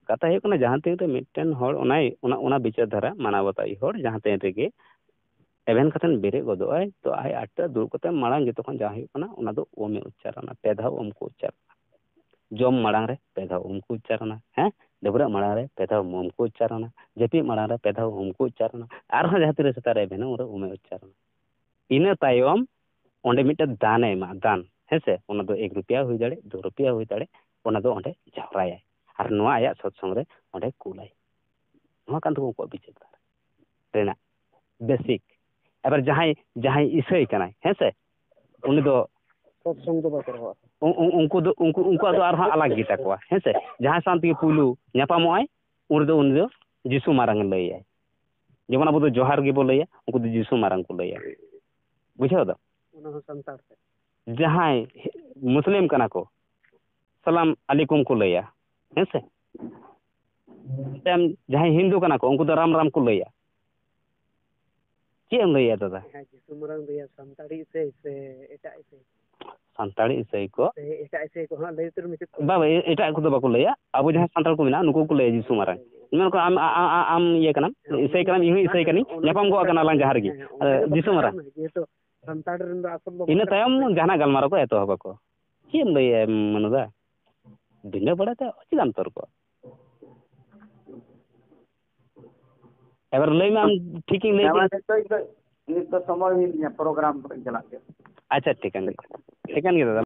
ᱠᱟᱛᱷᱟ ᱦᱩᱭᱩᱜ ᱠᱟᱱᱟ, ᱡᱟᱦᱟᱸ ᱛᱤᱱ ᱨᱮ ᱢᱤᱫᱴᱮᱱ ᱦᱚᱲ ᱚᱱᱟᱭ, ᱚᱱᱟ, ᱚᱱᱟ ᱵᱤᱪᱟᱹᱨ ᱫᱷᱟᱨᱟ ᱢᱟᱱᱟᱣ ᱵᱟᱛᱟᱣᱤᱡ ᱦᱚᱲ ᱡᱟᱦᱟᱸ ᱛᱤᱱ ᱨᱮᱜᱮ ᱮᱵᱷᱮᱱ ᱠᱟᱛᱮᱱ ᱵᱮᱨᱮᱫ ᱜᱚᱫᱚᱜ ᱟᱭ, ᱛᱚ ᱟᱡ ᱟᱴᱴᱟ ᱫᱩᱲᱩᱵ ᱠᱟᱛᱮ ᱢᱟᱲᱟᱝ ᱡᱚᱛᱚ ᱠᱷᱚᱱ ᱡᱟᱦᱟᱸ ᱦᱩᱭᱩᱜ ᱠᱟᱱᱟ, ᱚᱱᱟ ᱫᱚ ᱩᱢ ᱮ ᱩᱪᱪᱟᱨᱚᱱᱟ, ᱯᱮ ᱫᱷᱟᱣ ᱩᱢ ᱠᱚ ᱩᱪᱪᱟᱨᱚᱱᱟ᱾ ᱡᱚᱢ ᱢᱟᱲᱟᱝ ᱨᱮ ᱯᱮ ᱫᱷᱟᱣ ᱩᱢ ᱠᱚ ᱩᱪᱪᱟᱨᱚᱱᱟ, ᱦᱮᱸ, ᱰᱟᱹᱵᱽᱨᱟᱹᱜ ᱢᱟᱲᱟᱝ ᱨᱮ ᱯᱮ ᱫᱷᱟᱣ ᱩᱢ ᱠᱚ ᱩᱪᱪᱟᱨᱚᱱᱟ, ᱡᱟᱹᱯᱤᱫ ᱢᱟᱲᱟᱝ ᱨᱮ ᱯᱮ ᱫᱷᱟᱣ ᱩᱢ ᱠᱚ ᱩᱪᱪᱟᱨᱚᱱᱟ, ᱟᱨᱦᱚᱸ ᱡᱟᱦᱟᱸ ᱛᱤᱨᱮ ᱥᱮᱛᱟᱜ ᱨᱮ ᱮᱵᱷᱮᱱᱚᱜ ᱩᱱᱨᱮ ᱩᱢ ᱮ ᱩᱪᱪᱟᱨᱚᱱᱟ᱾ ᱤᱱᱟᱹ ᱛᱟᱭᱚᱢ ᱚᱸᱰᱮ ᱢᱤᱫᱴᱮᱱ ᱫᱟᱱᱮ ᱮᱢᱟ, ᱫᱟᱱ, ᱦᱮᱸ ᱥᱮ? ᱚᱱᱟ ᱫᱚ ᱮᱠ ᱨᱩᱯᱤᱭᱟ ᱦᱩᱭ ᱫᱟᱲᱮ, ᱫᱩ ᱨᱩᱯᱤᱭᱟ ᱦᱩᱭ ᱫᱟᱲᱮ, ᱚᱱᱟ ᱫᱚ ᱚᱸᱰᱮ ᱡᱟᱣᱨᱟᱭᱟᱭ ᱟᱨ ᱱᱚᱣᱟ ᱟᱭᱟᱜ ᱥᱚᱛᱥᱚᱝᱜᱽ ᱨᱮ ᱚᱸᱰᱮ ᱠᱩᱞᱟᱭ᱾ ᱱᱚᱣᱟ ᱠᱟᱱ ᱛᱟᱠᱚᱣᱟ ᱩᱱᱠᱩᱣᱟᱜ ᱵᱤᱪᱟᱹᱨ ᱫᱷᱟᱨᱟ ᱨᱮᱱᱟᱜ ᱵᱮᱥᱤᱠ᱾ ᱮᱵᱟᱨ ᱡᱟᱦᱟᱸᱭ, ᱡᱟᱦᱟᱸᱭ ᱤᱥᱟᱹᱭ ᱠᱟᱱᱟᱭ, ᱦᱮᱸ ᱥᱮ? ᱩᱱᱤ ᱫᱚ ᱥᱚᱛᱥᱚᱝᱜᱽ ᱫᱚ ᱵᱟᱠᱚ ᱨᱚᱲᱟ᱾ ᱩ-, ᱩ-, ᱩᱱᱠᱩ ᱫᱚ, ᱩᱱᱠᱩ, ᱩᱱᱠᱩᱣᱟᱜ ᱫᱚ ᱟᱨᱦᱚᱸ ᱟᱞᱟᱜᱽ ᱜᱮᱛᱟ ᱠᱚᱣᱟ, ᱦᱮᱸ ᱥᱮ? ᱡᱟᱦᱟᱸᱭ ᱥᱟᱶ ᱛᱮᱜᱮ ᱯᱩᱭᱞᱩ ᱧᱟᱯᱟᱢᱚᱜᱼᱟᱭ, ᱩᱱ ᱨᱮᱫᱚ ᱩᱱᱤ ᱫᱚ ᱡᱤᱥᱩ ᱢᱟᱨᱟᱝ ᱮ ᱞᱟᱹᱭᱟᱭ᱾ ᱡᱮᱢᱚᱱ ᱟᱵᱚ ᱫᱚ ᱡᱚᱦᱟᱨ ᱜᱮᱵᱚ ᱞᱟᱹᱭᱟ, ᱩᱱᱠᱩ ᱫᱚ ᱡᱤᱥᱩ ᱢᱟᱨᱟᱝ ᱠᱚ ᱞᱟᱹᱭᱟ᱾ ᱵᱩᱡᱷᱟᱹᱣ ᱫᱚ? ᱚᱱᱟ ᱦᱚᱸ ᱥᱟᱱᱛᱟᱲ ᱛᱮ᱾ ᱡᱟᱦᱟᱸᱭ ᱢᱩᱥᱞᱤᱢ ᱠᱟᱱᱟ ᱠᱚ, ᱥᱟᱞᱟᱢ ᱟᱞᱤᱠᱩᱢ ᱠᱚ ᱞᱟᱹᱭᱟ, ᱦᱮᱸ ᱥᱮ? ᱛᱟᱭᱚᱢ ᱡᱟᱦᱟᱸᱭ ᱦᱤᱱᱫᱩ ᱠᱟᱱᱟ ᱠᱚ, ᱩᱱᱠᱩ ᱫᱚ ᱨᱟᱢ ᱨᱟᱢ ᱠᱚ ᱞᱟᱹᱭᱟ᱾ ᱪᱮᱫ ᱮᱢ ᱞᱟᱹᱭᱟ ᱫᱟᱫᱟ? ᱦᱮᱸ, ᱡᱤᱥᱩ ᱢᱟᱨᱟᱝ ᱫᱚ ᱭᱟ ᱥᱟᱱᱛᱟᱲᱤ ᱤᱥᱟᱹᱭ ᱥᱮ ᱮᱴᱟᱜ ᱤᱥᱟᱹᱭ? ᱥᱟᱱᱛᱟᱲᱤ ᱤᱥᱟᱹᱭ ᱠᱚ᱾ ᱥᱮ ᱮᱴᱟᱜ ᱤᱥᱟᱹᱭ ᱠᱚ ᱦᱟᱸᱜ ᱞᱟᱹᱭ ᱩᱛᱟᱹᱨ ᱢᱮᱥᱮ᱾ ᱵᱟᱵᱟ, ᱮ-, ᱮᱴᱟᱜ ᱠᱚᱫᱚ ᱵᱟᱠᱚ ᱞᱟᱹᱭᱟ᱾ ᱟᱵᱚ ᱡᱟᱦᱟᱸ ᱥᱟᱱᱛᱟᱲ ᱠᱚ ᱢᱮᱱᱟᱜᱼᱟ, ᱱᱩᱠᱩ ᱠᱚ ᱞᱟᱹᱭᱟ ᱡᱤᱥᱩ ᱢᱟᱨᱟᱝ᱾ ᱢᱮᱱ ᱠᱚ ᱟᱢ, ᱟ-, ᱟ-, ᱟ-, ᱟᱢ ᱤᱭᱟᱹ ᱠᱟᱱᱟᱢ, ᱦᱮᱸ, ᱤᱥᱟᱹᱭ ᱠᱟᱱᱟᱢ, ᱤᱧ ᱦᱚᱸ ᱤᱥᱟᱹᱭ ᱠᱟᱹᱱᱟᱹᱧ, ᱦᱮᱸ, ᱧᱟᱯᱟᱢ ᱜᱚᱜ ᱠᱟᱱᱟ ᱞᱟᱝ ᱡᱟᱦᱟᱸ ᱨᱮᱜᱮ᱾ ᱦᱮᱸ, ᱦᱮᱸ, ᱟᱫᱚ ᱚᱸᱰᱮ ᱫᱚ ᱡᱤᱥᱩ ᱵᱟᱠᱚ ᱢᱟᱨᱟᱝ᱾ ᱧᱟᱢᱟ, ᱡᱮᱦᱮᱛᱩ ᱥᱟᱱᱛᱟᱲ ᱨᱮᱱ ᱫᱚ ᱟᱥᱚᱞ ᱫᱚ ᱤᱱᱟᱹ ᱵᱟᱠᱚ ᱛᱟᱭᱚᱢ ᱠᱟᱱᱟ᱾ ᱡᱟᱦᱟᱱᱟᱜ ᱜᱟᱞᱢᱟᱨᱟᱣ ᱠᱚ ᱮᱛᱚᱦᱚᱵ ᱟᱠᱚ᱾ ᱪᱮᱫ ᱮᱢ ᱞᱟᱹᱭᱟ ᱢᱟᱱᱩ ᱫᱟ? ᱵᱤᱱᱟᱹ ᱵᱟᱲᱟᱭ ᱛᱮ ᱪᱮᱫᱟᱜ ᱮᱢ ᱛᱚᱨᱠᱚᱜᱼᱟ? ᱮᱵᱟᱨ ᱞᱟᱹᱭ ᱢᱮ, ᱟᱢ ᱴᱷᱤᱠᱤᱧ ᱞᱟᱹᱭ ᱦᱮᱸ, ᱢᱟ ᱠᱮᱫ᱾ ᱱᱤᱛᱚᱜ ᱫᱚ ᱱᱤᱛ ᱫᱚ ᱥᱚᱢᱚᱭ ᱦᱩᱭᱮᱱ ᱛᱤᱧᱟ, ᱯᱨᱳᱜᱨᱟᱢ ᱠᱚᱨᱮᱧ ᱪᱟᱞᱟᱜ ᱜᱮᱭᱟ᱾ ᱟᱪᱪᱷᱟ, ᱴᱷᱤᱠᱟᱹᱱ ᱜᱮᱭᱟ, ᱴᱷᱤᱠᱟᱹᱱ ᱜᱮᱭᱟ ᱫᱟᱫᱟ᱾